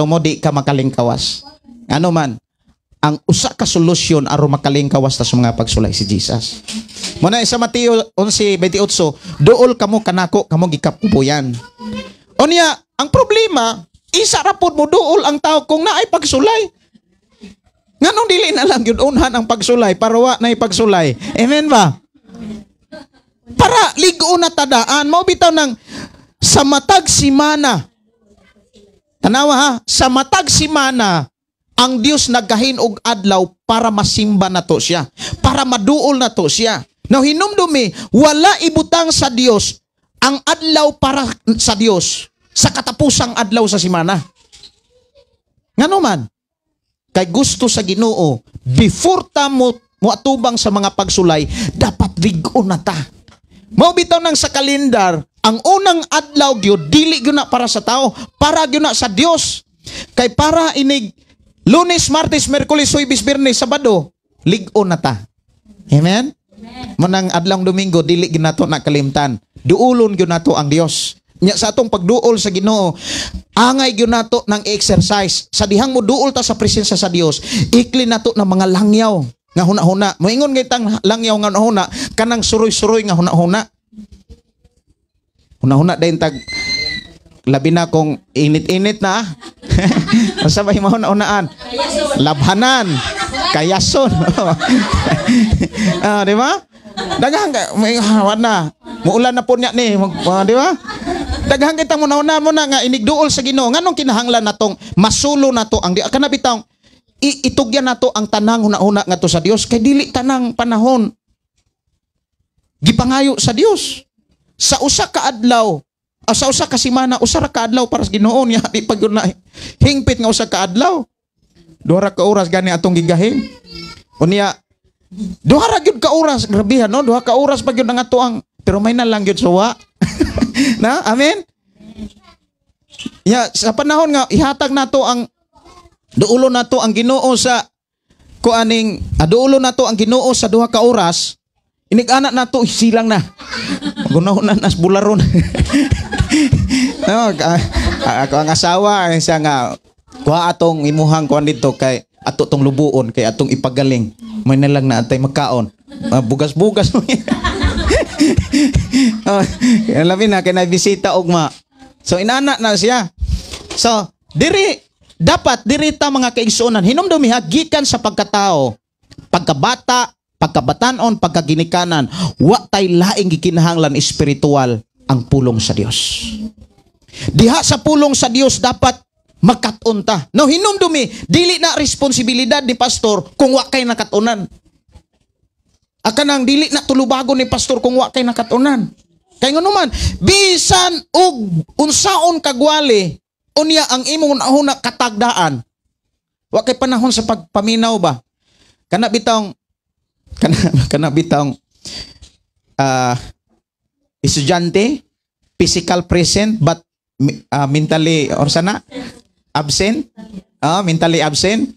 mo di ka makalingkawas. Ano man, ang usa ka solusyon aron makalingkawas ta sa mga pagsulay si Jesus. Muna sa Mateo 11:28, duol kamo kanako kamo gikapubuyan. Unya, ang problema, isa ra pod mo duol ang tao kung naay pagsulay. Nganong dili na lang gyud unhan ang pagsulay para wa nay pagsulay. Amen ba? Para ligo na tadaan, mao bitaw nang sa matag simana. Tanawa ha, sa matag simana ang Dios naggahin og adlaw para masimba nato siya, para maduol nato siya. Now hinumdumi, wala ibutang sa Dios ang adlaw para sa Dios sa katapusang adlaw sa simana. Ngano man? Kay gusto sa Ginoo, before ta mo moatubang sa mga pagsulay, dapat lig-on na ta. Mao bitaw nang sa kalendar, Ang unang adlaw gyud dili gyud na para sa tao, para gyud na sa Dios. Kay para inig Lunes, Martes, Miyerkules, Huwebes, Biyernes, Sabado, lig-on na ta. Amen? Manang adlawng Domingo dili gyud nato nakalimtan. Duulon gyud nato ang Dios. Nya sa atong pagduol sa Ginoo, angay gyud nato ng exercise. Sa dihang mo duol ta sa presensya sa Dios, ikli nato ng mga langyaw nga huna-huna. Moingon gyud tang langyaw nga huna-huna kanang suroy-suroy nga huna-huna. Huna-huna dayon tag labi na kung init-init na. Unsa ba huna-hunaan? Labhanan, kayason. Ah, di ba? Daghang may na. Muulan na po niya ni, di ba? Daghang kitang muna mo na nga inigduol sa Ginoo. Nganong kinahanglan natong masulo nato ang di kana bitawng itugyan nato ang tanang huna-huna ngadto sa Dios kay dili tanang panahon gipangayo sa Dios. Sa usa ka adlaw, sa usa ka semana, usa ra ka adlaw para sa Ginoo niya, di pa gyud na hingpit nga usa ka adlaw. 2 ka oras gani atong gigahim. Unya 2 ra gyud ka oras, grabe no, 2 ka oras pa gyud ang ato ang, pero may na lang gyud suwa. Na, amen. Ya, sa panahon nga ihatag nato ang duulo nato ang Ginoo sa kuaning duulo nato ang Ginoo sa 2 ka oras, inig-ana nato silang na. Gunahon na nas bularon. No, ako ang asawa ay siya nga kuha atong imuhang kuan dito kay ato tong lubuon kay atong ipagaling. May na lang na atay magkaon. Bugas-bugas mo. Oh, labi na kay nabisita ugma. So inana na siya. So diri dapat diri ta mga kaigsuonan hinumdumi ha gikan sa pagkatao, pagkabata, pagkabatanon, pagkaginikanan, wa tay laing gikinahanglan espiritual ang pulong sa Dios. Diha sa pulong sa Dios dapat makat-on ta. No hinumdumi dili na responsibilidad ni pastor kung wa kay nakatunan. Akanang dili na tulubagon ni pastor kung wa kay nakatunan. Kay ngono man, bisan og unsaon kagwali, unya ang imong unahuna katagdaan. Wa kay panahon sa pagpaminaw ba? Kana bitawng kana bitawng estudyante, physical present but mentally or sana absent? Mentally absent.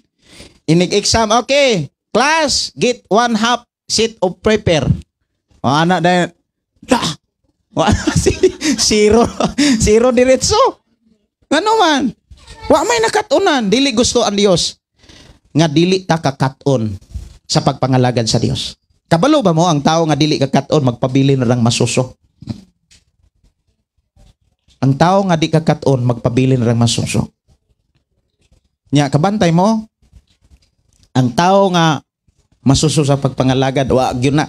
Inig exam, okay. Class, get 1/2 sheet of paper. O ana dahil, zero, zero diretso. Ano man? Wa may nakatunan, dili gusto ang Dios nga dili ta kakaton sa pagpangalagad sa Dios. Kabalo ba mo ang tao nga dili kakaton magpabili na lang masuso? Ang tao nga di kakaton magpabili na lang masuso. Nya kabantay mo ang tao nga masuso sa pagpangalagad, wa gyud na.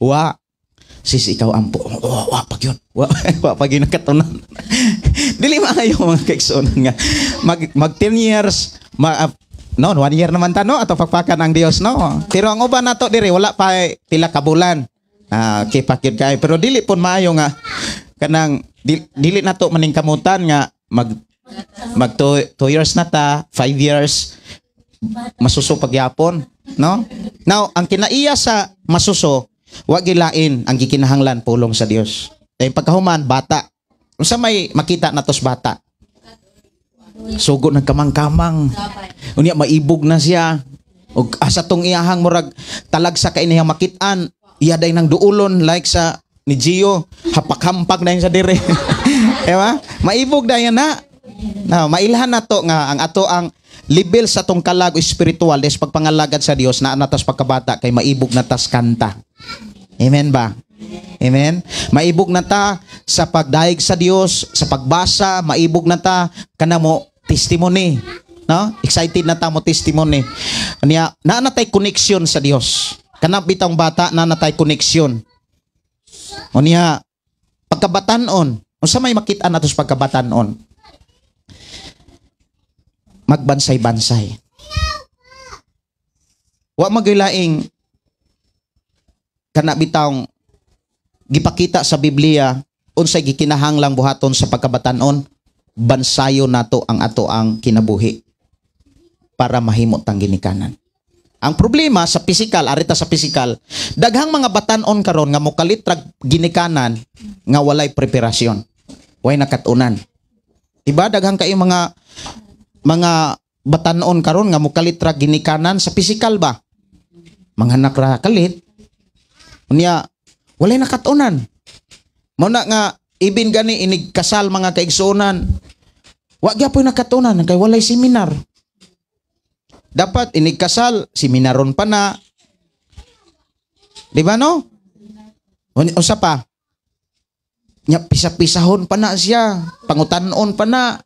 Wa sis ikaw ampo. Wa pa gyud. Wa wa pa gyud nakatunan. Dili maayo mga kaigsuonan nga mag 10 years no, 1 year naman ta no ato pakpakan ang Dios no. Pero ang uban nato diri wala pa pila ka bulan. Okay pa gyud kay pero dili pud maayo nga kanang dili nato maningkamutan nga mag mag 2 years na ta, 5 years masuso pagyapon, no? Now, ang kinaiya sa masuso, wa gilain ang gikinahanglan pulong sa Dios. Dahil pagkahuman bata, unsa may makita natos bata? Sugo nagkamang-kamang. Unya maibog na siya. Og asa tong iyahang murag talag sa kainihang makit-an, iya day nang duulon like sa ni Gio, hapak-hampak na sa dire. Diba? Maibog dayon na. Now, mailhan nato nga ang ato ang level sa tong kalag o espiritual des pagpangalagad sa Dios na natas pagkabata kay maibog na tas kanta. Amen ba? Amen? Maibog na ta sa pagdayeg sa Dios, sa pagbasa, maibog na ta kana mo testimony, no? Excited na ta mo testimony. Anya, naa na tay connection sa Dios. Kana bitang bata naa na tay connection. Unya pagkabatanon, unsa may makit-an nato sa pagkabatanon? Magbansay-bansay. Wa magilaing kana bitawng gipakita sa Biblia unsay gikinahanglang buhaton sa pagkabatanon, bansayo nato ang ato ang kinabuhi para mahimo tang ginikanan. Ang problema sa pisikal, arita sa pisikal, daghang mga batan-on karon nga mokalit rag ginikanan nga walay preparasyon. Way nakatunan. Diba daghang kayo mga batan-on karon nga mokalit rag ginikanan sa pisikal ba? Manghanak ra kalit. Unya walay nakatunan. Mao na nga ibin gani inig kasal mga kaigsuonan. Wa gyapoy nakatunan kay walay seminar. Dapat inig kasal seminaron pa na. Di ba no? Unsa pa? Nya pisa-pisahon pa na siya, pangutan-on pa na.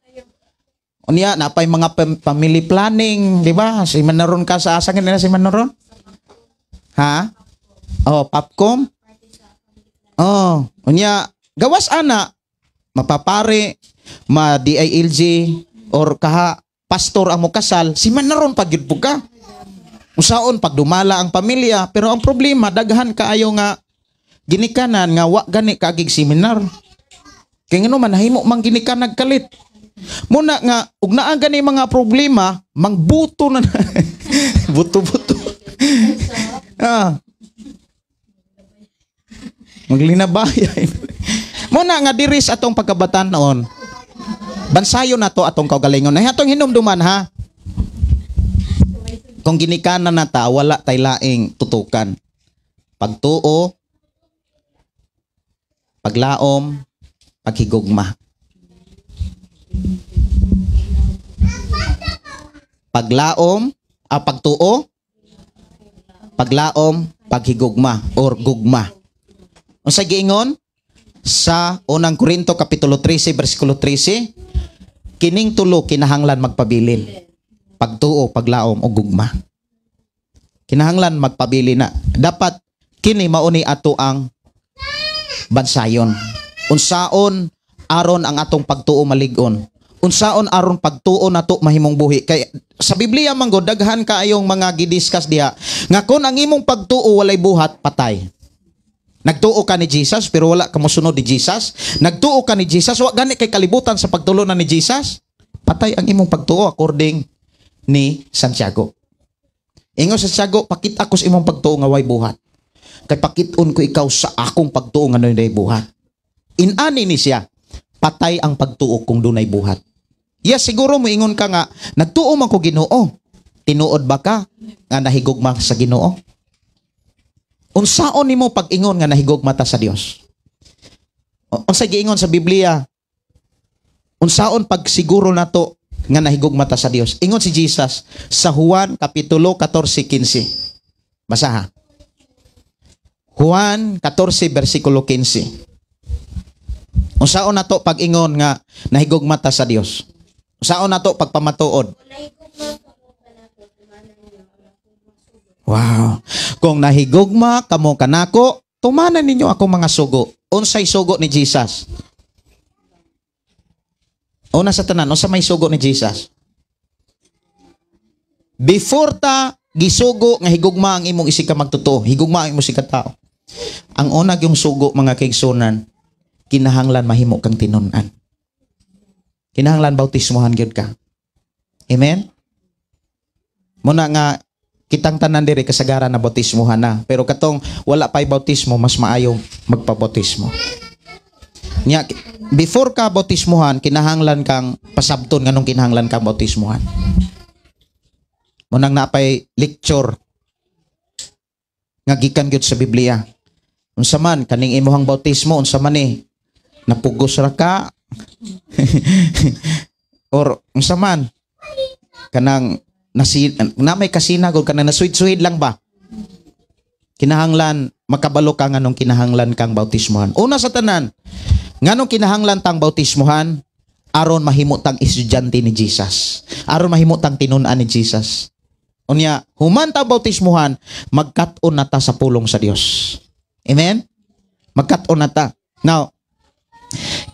Unya napay mga family planning, di ba? Seminaron ka sa asa nila seminaron? Ha? Oh, Popcom? Oh, unya gawas ana mapapare, ma DILG or kaha pastor ang mokasal, si manaron pag gyud ka. Usaon pag dumala ang pamilya, pero ang problema daghan kaayo nga ginikanan nga wa gani kaagig seminar. Kay ngano man nahimo mang ginikan nagkalit. Muna nga ug naa gani mga problema, mangbuto na buto-buto. Ah. Maglinabaya. Muna nga diri sa atong pagkabatan-on. Bansayo na to atong kaugalingon. Ay atong hinumduman ha. Kung ginikanan na ta, wala tay laing tutukan. Pagtuo, paglaom, paghigugma. Paglaom, pagtuo, paglaom, paghigugma or gugma. Unsa giingon sa unang Korinto kapitulo 13 bersikulo 13, kining tulo kinahanglan magpabilin. Pagtuo, paglaom o gugma. Kinahanglan magpabilin na. Dapat kini mauni ato ang bansayon. Unsaon aron ang atong pagtuo malig-on. Unsaon aron pagtuo nato mahimong buhi. Kay sa Biblia man gud daghan kaayong mga gidiscuss diha nga kon ang imong pagtuo walay buhat, patay. Nagtuo ka ni Jesus pero wala ka mosunod ni Jesus. Nagtuo ka ni Jesus, wa gani kay kalibutan sa pagtulo na ni Jesus. Patay ang imong pagtuo according ni Santiago. Ingon sa Santiago, pakita ko sa imong pagtuo nga way buhat. Kay pakit-on ko ikaw sa akong pagtuo nga dunay buhat. Inani ni siya, patay ang pagtuo kung dunay buhat. Yes, siguro moingon ka nga nagtuo man ko Ginoo. Tinuod ba ka nga nahigugma sa Ginoo? Unsaon nimo pag-ingon nga nahigugma ta sa Dios? Unsa giingon sa Biblia? Unsaon pagsiguro nato nga nahigugma ta sa Dios? Ingon si Jesus sa Juan kapitulo 14:15. Basa ha. Juan 14 bersikulo 15. Unsaon nato pag-ingon nga nahigugma ta sa Dios? Unsaon nato pagpamatuod? Wow. Kung nahigugma kamo kanako, tumanan ninyo akong mga sugo. Unsay sugo ni Jesus? Una sa tanan, unsa may sugo ni Jesus? Before ta gisugo nga higugma ang imong isig ka magtotoo, higugma ang imong isig ka tao. Ang una yung sugo mga kaigsunan, kinahanglan mahimo kang tinun-an. Kinahanglan bautismohan gyud ka. Amen? Muna nga kitang tanan diri kasagaran na bautismohan na, pero katong wala pay bautismo, mas maayo magpabautismo. Nya before ka bautismohan, kinahanglan kang pasabton nganong kinahanglan kang bautismohan. Munang napay lecture nga gikan gyud sa Biblia. Unsa man kaning imuhang bautismo, unsa man ni napugos ra ka or unsa man kanang na may kasinagod kanang nasuid-suid lang ba? Kinahanglan makabalo ka nganong kinahanglan kang bautismohan. Una sa tanan, nganong kinahanglan tang bautismohan? Aron mahimo tang estudyante ni Jesus. Aron mahimo tang tinun-an ni Jesus. Unya, human ta bautismohan, magkat-on na ta sa pulong sa Dios. Amen? Magkat-on na ta. Now,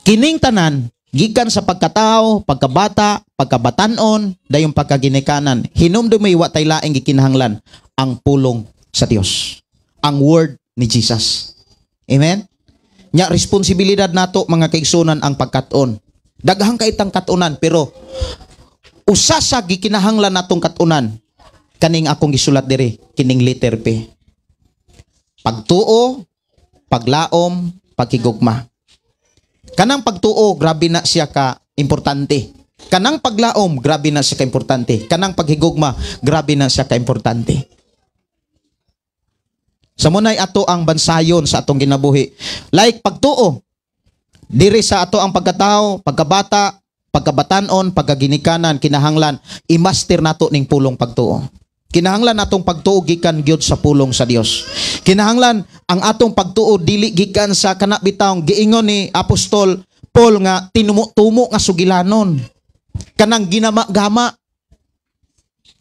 kining tanan gikan sa pagkatao, pagkabata, pagkabatanon, dayong pagkaginikanan. Hinumdumi wa tay laing gikinahanglan ang pulong sa Dios. Ang word ni Jesus. Amen? Nya responsibilidad nato mga kaigsunan ang pagkat-on. Daghang kay tang kat-unan pero usa sa gikinahanglan natong kat-unan Kaning akong gisulat diri, kining letter P. Pagtuo, paglaom, paghigugma. Kanang pagtuo, grabe na siya ka importante. Kanang paglaom, grabe na siya ka importante. Kanang paghigugma, grabe na siya ka importante. Sa munay ato ang bansayon sa atong ginabuhi. Like pagtuo, diri sa ato ang pagkatao, pagkabata, pagkabatanon, pagkaginikanan, kinahanglan i-master nato ning pulong pagtuo. Kinahanglan atong pagtuo gikan gyud sa pulong sa Dios. Kinahanglan ang atong pagtuo dili gikan sa kana bitawng giingon ni Apostol Paul nga tinumo-tumo nga sugilanon. Kanang ginama-gama.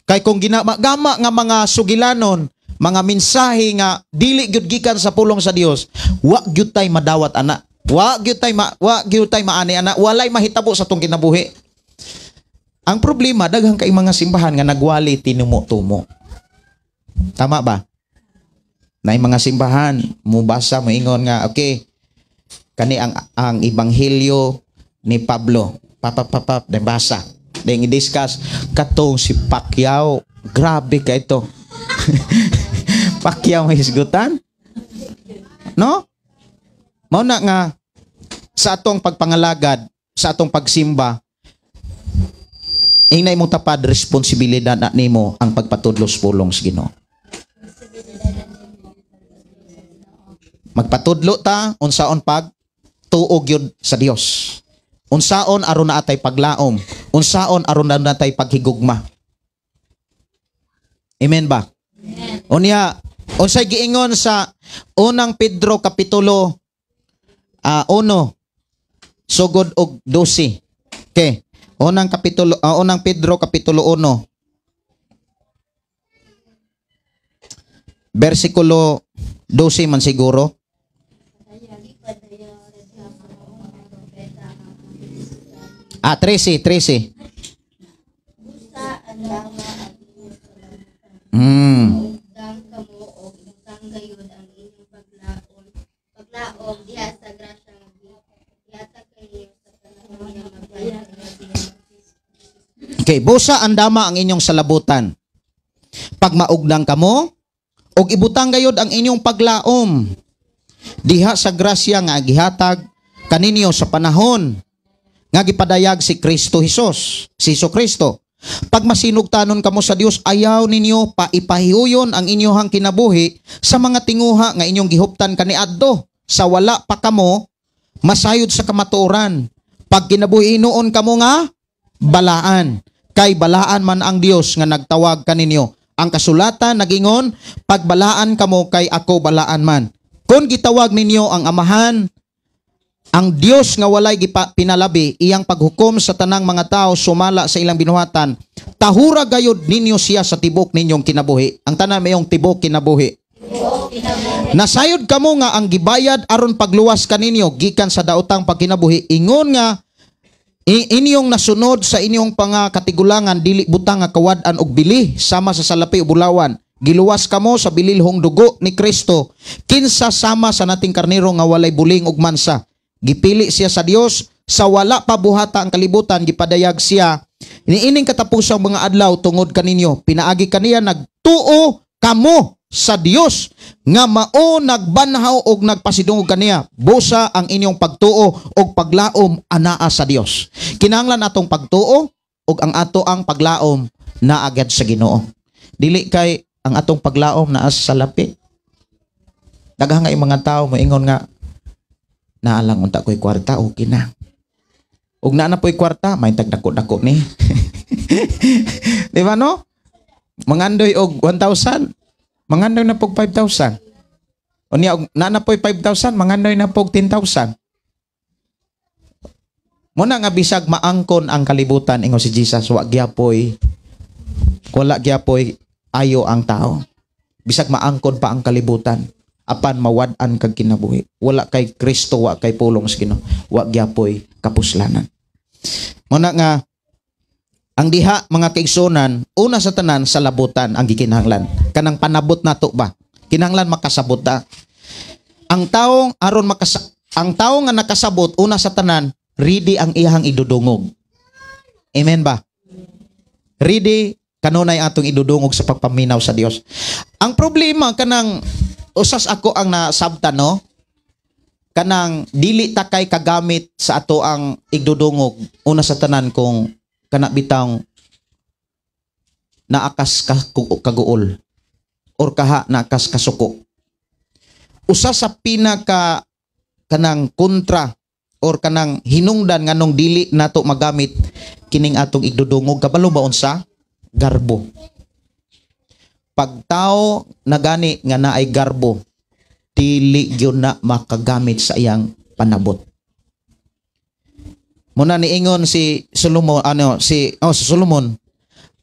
Kay kung ginama-gama nga mga sugilanon, mga mensahe nga dili gyud gikan sa pulong sa Dios, wa gyud tay madawat ana. Wa gyud tay maani ana, walay mahitabo sa atong kinabuhi. Ang problema, daghang kay mga simbahan nga nagwali tinumo-tumo. Tama ba? Naay mga simbahan mubasa moingon nga okay, kani ang ebanghelyo ni Pablo. Papapapap, den basa. Den i-discuss katong si Pacquiao, grabe ka ito. Pacquiao may hisgutan. No? Mao na nga sa atong pagpangalagad, sa atong pagsimba, ingna imong tapad responsibilidad na nimo ang pagpatudlo sa pulong sa Ginoo. Magpatudlo ta unsaon pag tuo gyud sa Dios. Unsaon aron na atay paglaom, unsaon aron na natay paghigugma. Amen ba? Amen. Unya, unsay giingon sa unang Pedro kapitulo 1 sugod og 12. Okay. Unang kapitulo unang Pedro kapitulo 1 bersikulo 12 man siguro. Ah, 13. Okay, busa andama ang inyong salabutan. Pag maugdang kamo, og ibutang gayod ang inyong paglaom diha sa grasya nga gihatag kaninyo sa panahon nga gipadayag si Kristo Hesus, si Hesus Kristo. Pag masinugtanon kamo sa Dios, ayaw ninyo paipahiuyon ang inyohang kinabuhi sa mga tinguha nga inyong gihuptan kaniadto sa wala pa kamo masayod sa kamatuoran. Pag kinabuhi noon kamo nga balaan, kay balaan man ang Dios nga nagtawag kaninyo. Ang kasulatan nagingon, pagbalaan kamo kay ako balaan man. Kung gitawag ninyo ang Amahan, ang Dios nga walay pinalabi, iyang paghukom sa tanang mga tao sumala sa ilang binuhatan, tahura gayod ninyo siya sa tibok ninyong kinabuhi. Ang tanan mayong tibok kinabuhi. Nasayod kamo nga ang gibayad aron pagluwas kaninyo gikan sa daotang pagkinabuhi, ingon nga inyong nasunod sa inyong pangatigulangan, dili butang nga kawad-an og bili sama sa salapi o bulawan. Giluwas kamo sa bililhong dugo ni Kristo, kinsa sama sa nating karnero nga walay buling ug mansa. Gipili siya sa Dios sa wala pa buhata ang kalibutan, gipadayag siya niining katapusang mga adlaw tungod kaninyo. Pinaagi kaniya nagtuo kamo sa Dios nga mao nagbanhaw og nagpasidungog kaniya. Busa ang inyong pagtuo og paglaom anaa sa Dios. Kinahanglan atong pagtuo og ang ato ang paglaom naagad sa Ginoo. Dili kay ang atong paglaom naa sa salapi. Daghan nga mga tao moingon nga naalang unta ko'y kwarta, okay na. Ug naa na po'y kwarta, may tagdako-dako ni. Di ba no? Mangandoy og 1,000, mangandoy na pog 5,000. Unya og naa na po'y 5,000, mangandoy na pog 10,000. Muna nga bisag maangkon ang kalibutan, ingon si Jesus, wa gyapoy, wala gyapoy ayo ang tao. Bisag maangkon pa ang kalibutan, apan mawad-an kag kinabuhi. Wala kay Kristo, wa kay pulong sa Ginoo, wa gyapoy kapuslanan. Muna nga ang diha mga kaigsunan, una sa tanan sa labutan ang gikinahanglan. Kanang panabot nato ba? Kinahanglan makasabot ta. Ang tawo aron ang tawo nga nakasabot una sa tanan, ready ang iyang idudungog. Amen ba? Ready Kanunay atong idudungog sa pagpaminaw sa Dios. Ang problema kanang usas ako ang nasabtan, no? Kanang dili ta kay kagamit sa ato ang igdudungog. Una sa tanan kung kana bitang naakas ka kaguol or kaha naakas kasuko. Usa sa pinaka kanang kontra or kanang hinungdan nganong dili nato magamit kining atong igdudungog, kabalo ba unsa? Garbo. Pag tao nagani nga naay garbo, dili gyud na makagamit sa iyang panabot. Muna niingon si Solomon, si Solomon,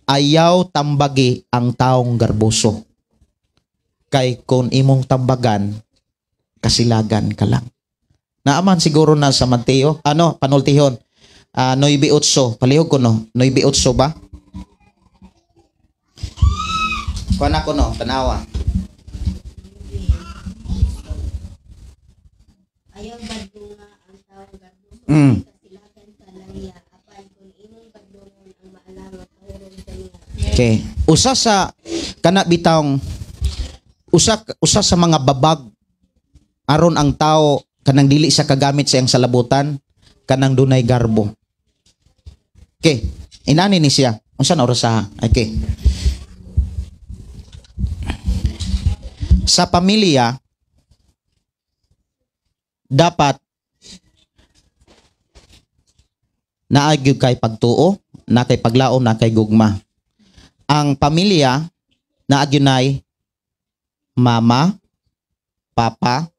ayaw tambagi ang taong garboso. Kay kung imong tambagan, kasilagan ka lang. Naaman siguro na sa Mateo, panultihon, 9:8, palihog ko no, 9:8 ba? Kuha na ko no, tanawa. Ayaw badlunga ang taong garboso, kasilagan ka lang niya, apan kung imong badlungon ang maalam kahurog kaniya. Okay. Usa sa kana bitawng usa sa mga babag aron ang tao kanang dili sa kagamit sa iyang salabutan, kanang dunay garbo. Okay. Inani ni siya. Unsa na oras sa? Okay. Sa pamilya dapat naagyo kay pagtuo, na kay paglaom, na kay gugma. Ang pamilya naagyo nay mama, papa,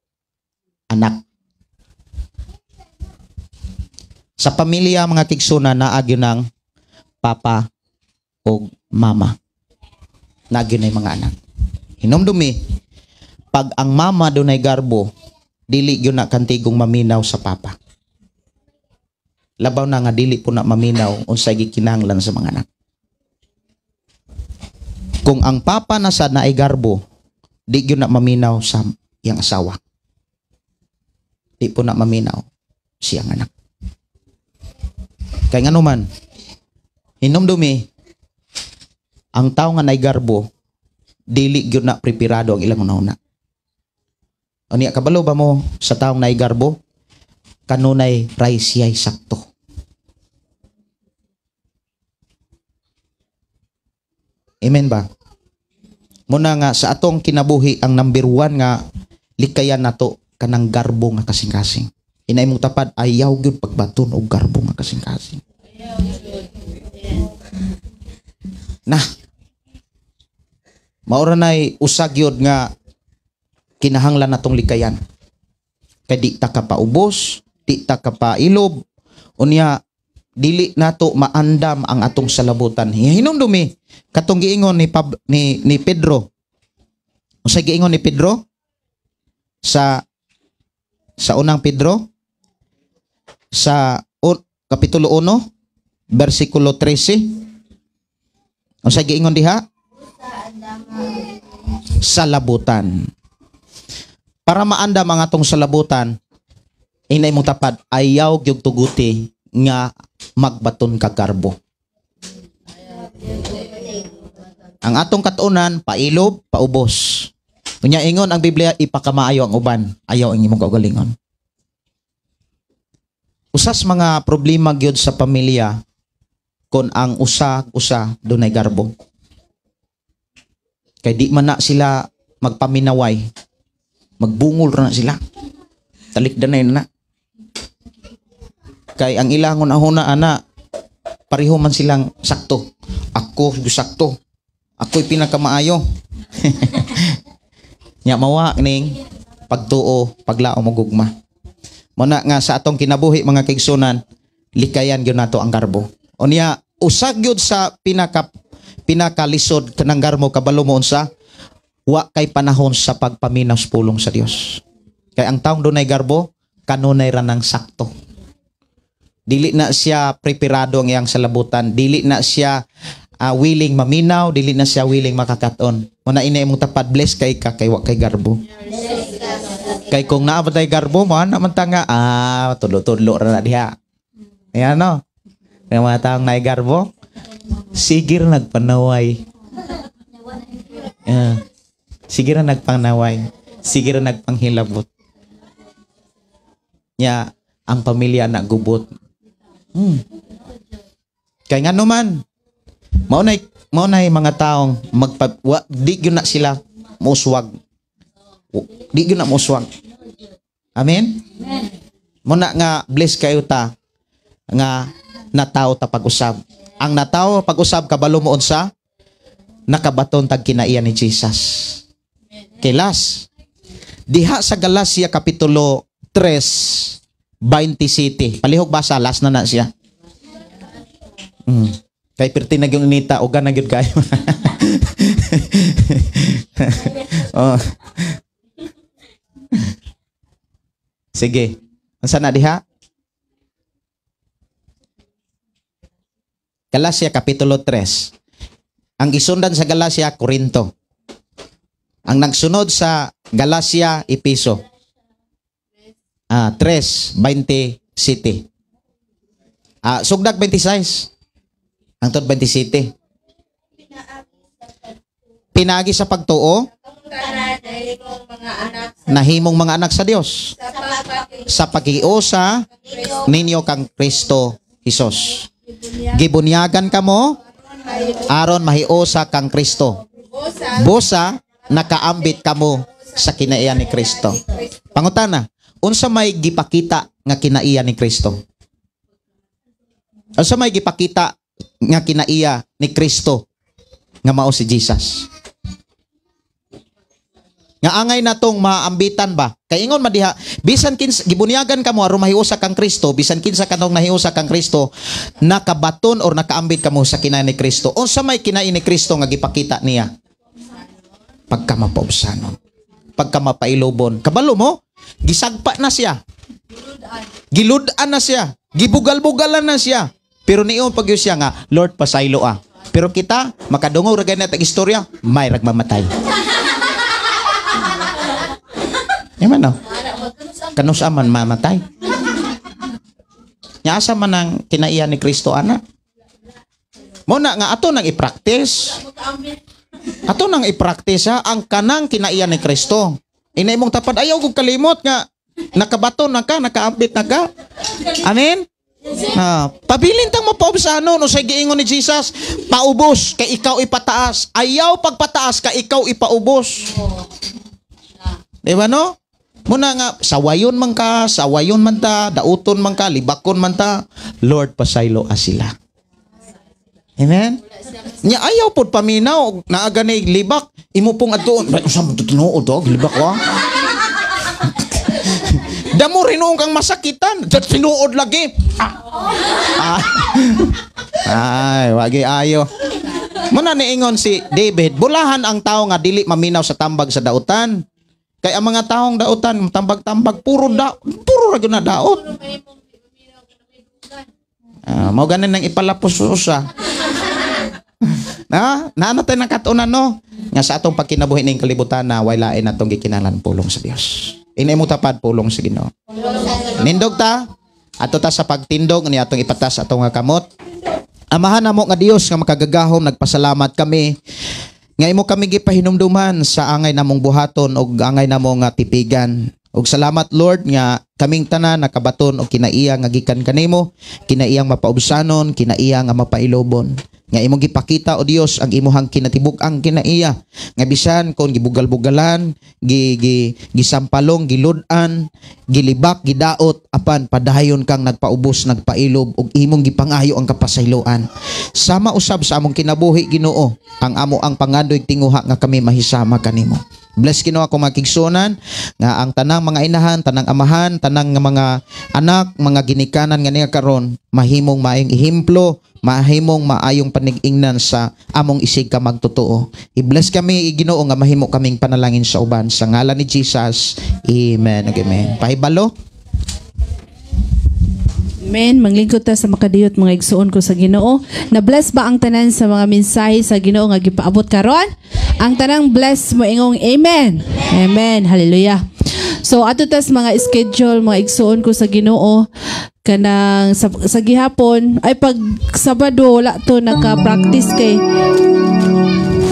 anak. Sa pamilya mga kigsuna naagyo ng papa o mama. Naagyo nay mga anak. Hinumdumi, pag ang mama dunay garbo, dili gyud na kantigong maminaw sa papa. Labaw na nga dili po na maminaw unsay gikinahanglan sa mga anak. Kung ang papa na sad naay garbo, di gyud na maminaw sa iyang asawa. Di po na maminaw siyang anak. Kay ngano man, hinumdumi, ang tawo nga naay garbo, dili gyud na preparado ang ilang una-una. Unya kabalo ba mo sa taong naay garbo? Kanunay rice siya'y sakto. Amen ba? Muna nga sa atong kinabuhi ang number 1 nga likayan nato kanang garbo nga kasing-kasing. Inay mong tapad ayaw gyud pagbaton og garbo nga kasing-kasing. Nah. Maura nay usa gyud nga kinahanglan natong likayan. Kay di ta ka paubos, di ta ka pailob, unya dili nato maandam ang atong salabutan. Hinumdumi katong giingon ni Pedro. Unsay giingon ni Pedro? Sa unang Pedro sa kapitulo 1 bersikulo 13. Unsay giingon diha? Salabutan. Para maandam ang atong salabutan, inay mong tapad ayaw gyud tuguti nga magbaton ka garbo. Ang atong katunan, pailob, paubos. Unya ingon ang Biblia, ipakamaayo ang uban, ayaw ang imong kaugalingon. Usas mga problema gyud sa pamilya kon ang usa-usa dunay garbo. Kay di man na sila magpaminaway, magbungol ra na sila. Talikdanay na. Kay ang ilang hunahuna ana, pareho man silang sakto. Ako sakto. Ako'y pinakamaayo. Nya mawa ning pagtuo, paglaom og gugma. Muna nga sa atong kinabuhi mga kaigsunan, likayan gyud nato ang garbo. Unya usa gyud sa pinakalisod kanang garbo kabalo mo unsa, wa kay panahon sa pagpaminaw sa pulong sa Dios. Kay ang taong dunay garbo, kanunay ra nang sakto. Dili na siya preparado ang iyang salabutan, dili na siya willing maminaw, dili na siya willing makakaton. Muna ina imong tapad, bless kay ka kay wa kay garbo. Kay kung naa ba tay garbo mo ana man ta nga tudlo-tudlo ra na diha. Ayan no. Kay mga taong naay garbo, Sige ra nagpanaway. Sige ra nagpanaway. Sige ra nagpanghilabot. Nya ang pamilya na gubot. Kay ngano man, mao nay mga taong di gyud na sila muswag. Di gyud na muswag. Amen? Muna nga bless kayo ta nga natawo ta pag-usab. Ang natawo pag-usab kabalo mo unsa nakabaton tag kinaiya ni Jesus. Kelas. Diha sa Galacia kapitulo 3:27. Palihog basa, last na na siya. Kay perti na gyud inita, uga na gyud kayo. Oh. Sige. Unsa na diha? Galacia kapitulo 3. Ang gisundan sa Galacia, Corinto. Ang nagsunod sa Galacia, Episo. 3:27. Sugdag 26. Hangtod 27. Pinagi sa pagtuo, nahimong mga anak sa Dios. Sa pag-iusa ninyo kang Kristo Jesus. Gibunyagan kamo aron mahiusa kang Kristo. Busa nakaambit kamo sa kinaiya ni Kristo. Pangutana, unsa may gipakita nga kinaiya ni Kristo? Unsa may gipakita nga kinaiya ni Kristo nga mao si Jesus? Nga angay natong maambitan ba? Kay ingon madiha, bisan kinsa gibunyagan kamo aron mahiusa kang Kristo, bisan kinsa kanong nahiusa kang Kristo, nakabaton or nakaambit kamo sa kinaiya ni Kristo. Unsa may kinaiya ni Kristo nga gipakita niya? Pagka mapaubsanon, pagka mapailobon. Kabalo mo, gisagpa na siya. Gilud-an na siya. Gibugal-bugalan na siya. Pero niyon pag siya nga, Lord, pasaylo ah. Pero kita, makadungog ra gani tag istorya, may ragmamatay. Yaman no? Kanusa man mamatay. Nya asa man ang kinaiya ni Kristo ana? Mo na nga ato nang i-practice. Ato nang i-practice ha, ang kanang kinaiya ni Kristo. Inay mong tapad ayaw kog kalimot nga nakabaton na ka, nakaambit na ka. Amen? Pabilin tang mapaubsano no sa giingon ni Jesus, paubos kay ikaw ipataas. Ayaw pagpataas kay ikaw ipaubos. Di ba no? Muna nga sawayon man ka, sawayon man ta, dauton man ka, libakon man ta, Lord pasaylo sila. Amen? Nya ayaw pod paminaw naa gani libak, imo pong adtuon. Unsa man to tinuod dog, libak wa? Damo rin kang masakitan, tinuod lagi. Ay, wagi ayo. Muna niingon si David, bulahan ang tao nga dili maminaw sa tambag sa dautan. Kay ang mga taong dautan, tambag-tambag, puro puro ra gyud na daot. Mao ganin nang ipalapos usa. Na, naano tayo nakatunan no? Nga sa atong pagkinabuhi ning kalibutan na way lain atong gikinahanglan pulong sa Dios. Inay mo tapad pulong sa Ginoo. Nindog ta, ato ta sa pagtindog ni atong ipatas atong nga kamot. Amahan namo nga Dios nga makagagahom, nagpasalamat kami nga imo kami gipahinumduman sa angay namong buhaton og angay namo nga tipigan. Og salamat Lord nga kaming tanan nakabaton og kinaiya nga gikan kanimo, kinaiyang mapaubsanon, kinaiya nga mapailobon. Nga imong gipakita o Dios ang imuhang kinatibuk-ang kinaiya nga bisan kon gibugal-bugalan, gisampalong, gilud-an, gilibak, gidaot, apan padayon kang nagpaubos, nagpailob ug imong gipangayo ang kapasayloan. Sama usab sa among kinabuhi Ginoo ang amo ang pangandoy tinguha nga kami mahisama kanimo. Bless Ginoo ako mga kigsuonan nga ang tanang mga inahan, tanang amahan, tanang mga anak, mga ginikanan nga niya karon mahimong maayong ehemplo, mahimong maayong panig-ingnan sa among isig ka magtotoo. I-bless kami Ginoo nga mahimo kaming panalangin sa uban sa ngalan ni Jesus. Amen. Amen. Pahibalo. Amen. Manglingkod ta sa makadiyot mga igsuon ko sa Ginoo. Na-bless ba ang tanan sa mga mensahe sa Ginoo nga gipaabot karon? Ang tanang bless mo ingong amen. Amen. Hallelujah. So ato tas mga schedule mga igsuon ko sa Ginoo. Kanang sa gihapon ay pag Sabado wala to naka-practice kay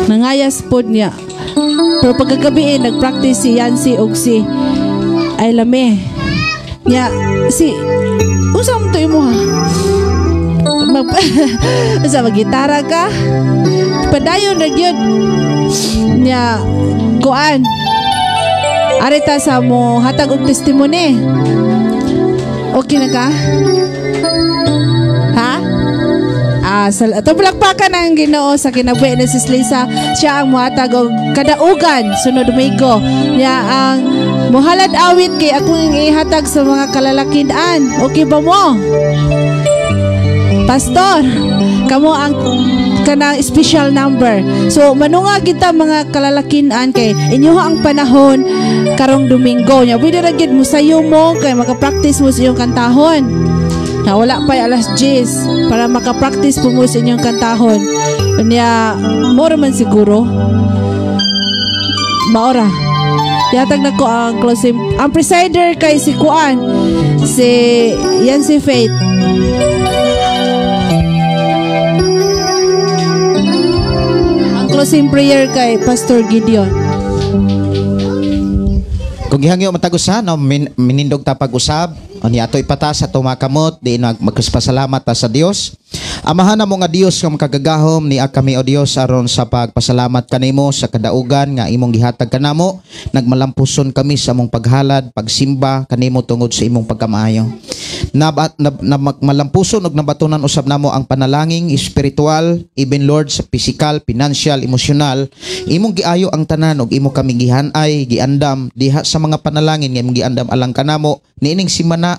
nangayas pod niya. Pero pagkagabi nag-practice si Yancy og si ay lame. Nya si unsa man to imo ha? Unsa magitara ka? Padayon ra gyud. Nya kuan. Arita sa mo hatag og testimony. Okay na ka? Ha? Palakpakan ang Ginoo sa kinabuhi ni Sis Lisa. Siya ang muhatag og kadaugan sunod Domingo. Niya ang muhalad awit kay akong ihatag sa mga kalalakian. Okay ba mo? Pastor, kamo ang kanang special number. So manunga kita mga kalalakian kay inyo ang panahon karong Domingo. Nya pwede ra gyud mo sayo mo kay maka-practice mo sa inyong kantahon. Na wala pa alas 10 para maka-practice po mo sa inyong kantahon. Nya mo ra man siguro. Maora. Yatag na ko ang closing. Ang presider kay si Kuan, si Yancy Faith. Ang closing prayer kay Pastor Gideon. Kung gihangyo matagusan, no, minindog ta pag-usab, unya ato ipata sa tumakamot, di magpasalamat ta sa Dios. Amahan na mo nga Dios nga makagagahom ni kami o Dios aron sa pagpasalamat kanimo sa kadaugan nga imong gihatag kanamo. Nagmalampuson kami sa among paghalad, pagsimba kanimo tungod sa imong pagkamaayo. Malampuson og nabatunan usab namo ang panalangin espiritual, even Lord sa physical, financial, emosyonal. Imong giayo ang tanan og imo kami gihanay, giandam diha sa mga panalangin nga imong giandam alang kanamo niining simana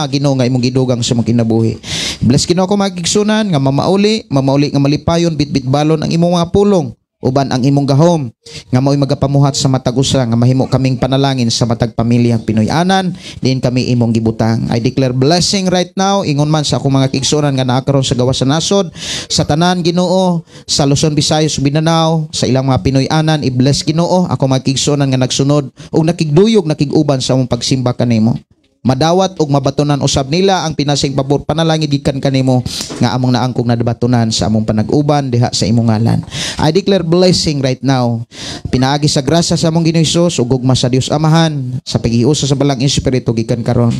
Ginoo nga imong gidugang sa imong kinabuhi. Bless Ginoo ko magigsunan nga mamauli nga malipayon bitbit balon ang imong mga pulong uban ang imong gahom nga mao'y magapamuhat sa matag usa nga mahimo kaming panalangin sa matag pamilya Pinoy-anan diin kami imong gibutang. I declare blessing right now ingon man sa akong mga kaigsuonan nga naa karon sa gawas sa nasod sa tanan Ginoo sa Luzon, Visayas, Mindanao sa ilang mga Pinoy-anan. I-bless Ginoo ako mga kaigsuonan nga nagsunod ug nakigduyog nakig-uban sa among pagsimba kanimo. Madawat og mabatunan usab nila ang pinasing pabor panalangin gikan kanimo nga among naangkong nadabatunan sa among panag-uban diha sa imong ngalan. I declare blessing right now. Pinaagi sa grasya sa among Ginoo Hesus ug gugma sa Dios Amahan sa paghiusa sa balang espiritu gikan karon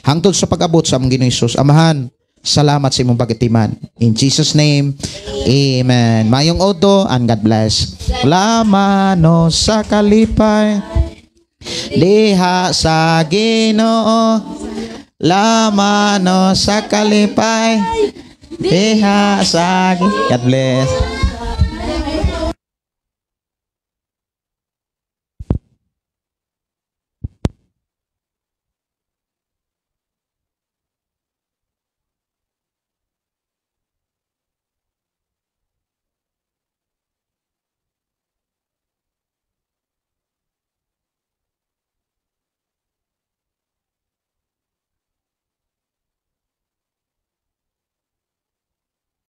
hangtod sa pag-abot sa among Ginoo Hesus. Amahan, salamat sa imong pagatiman. In Jesus name, amen. Mayong oto and God bless. Lamano sa kalipay diha sa Ginoo, lamano sa kalipay diha sa. God bless.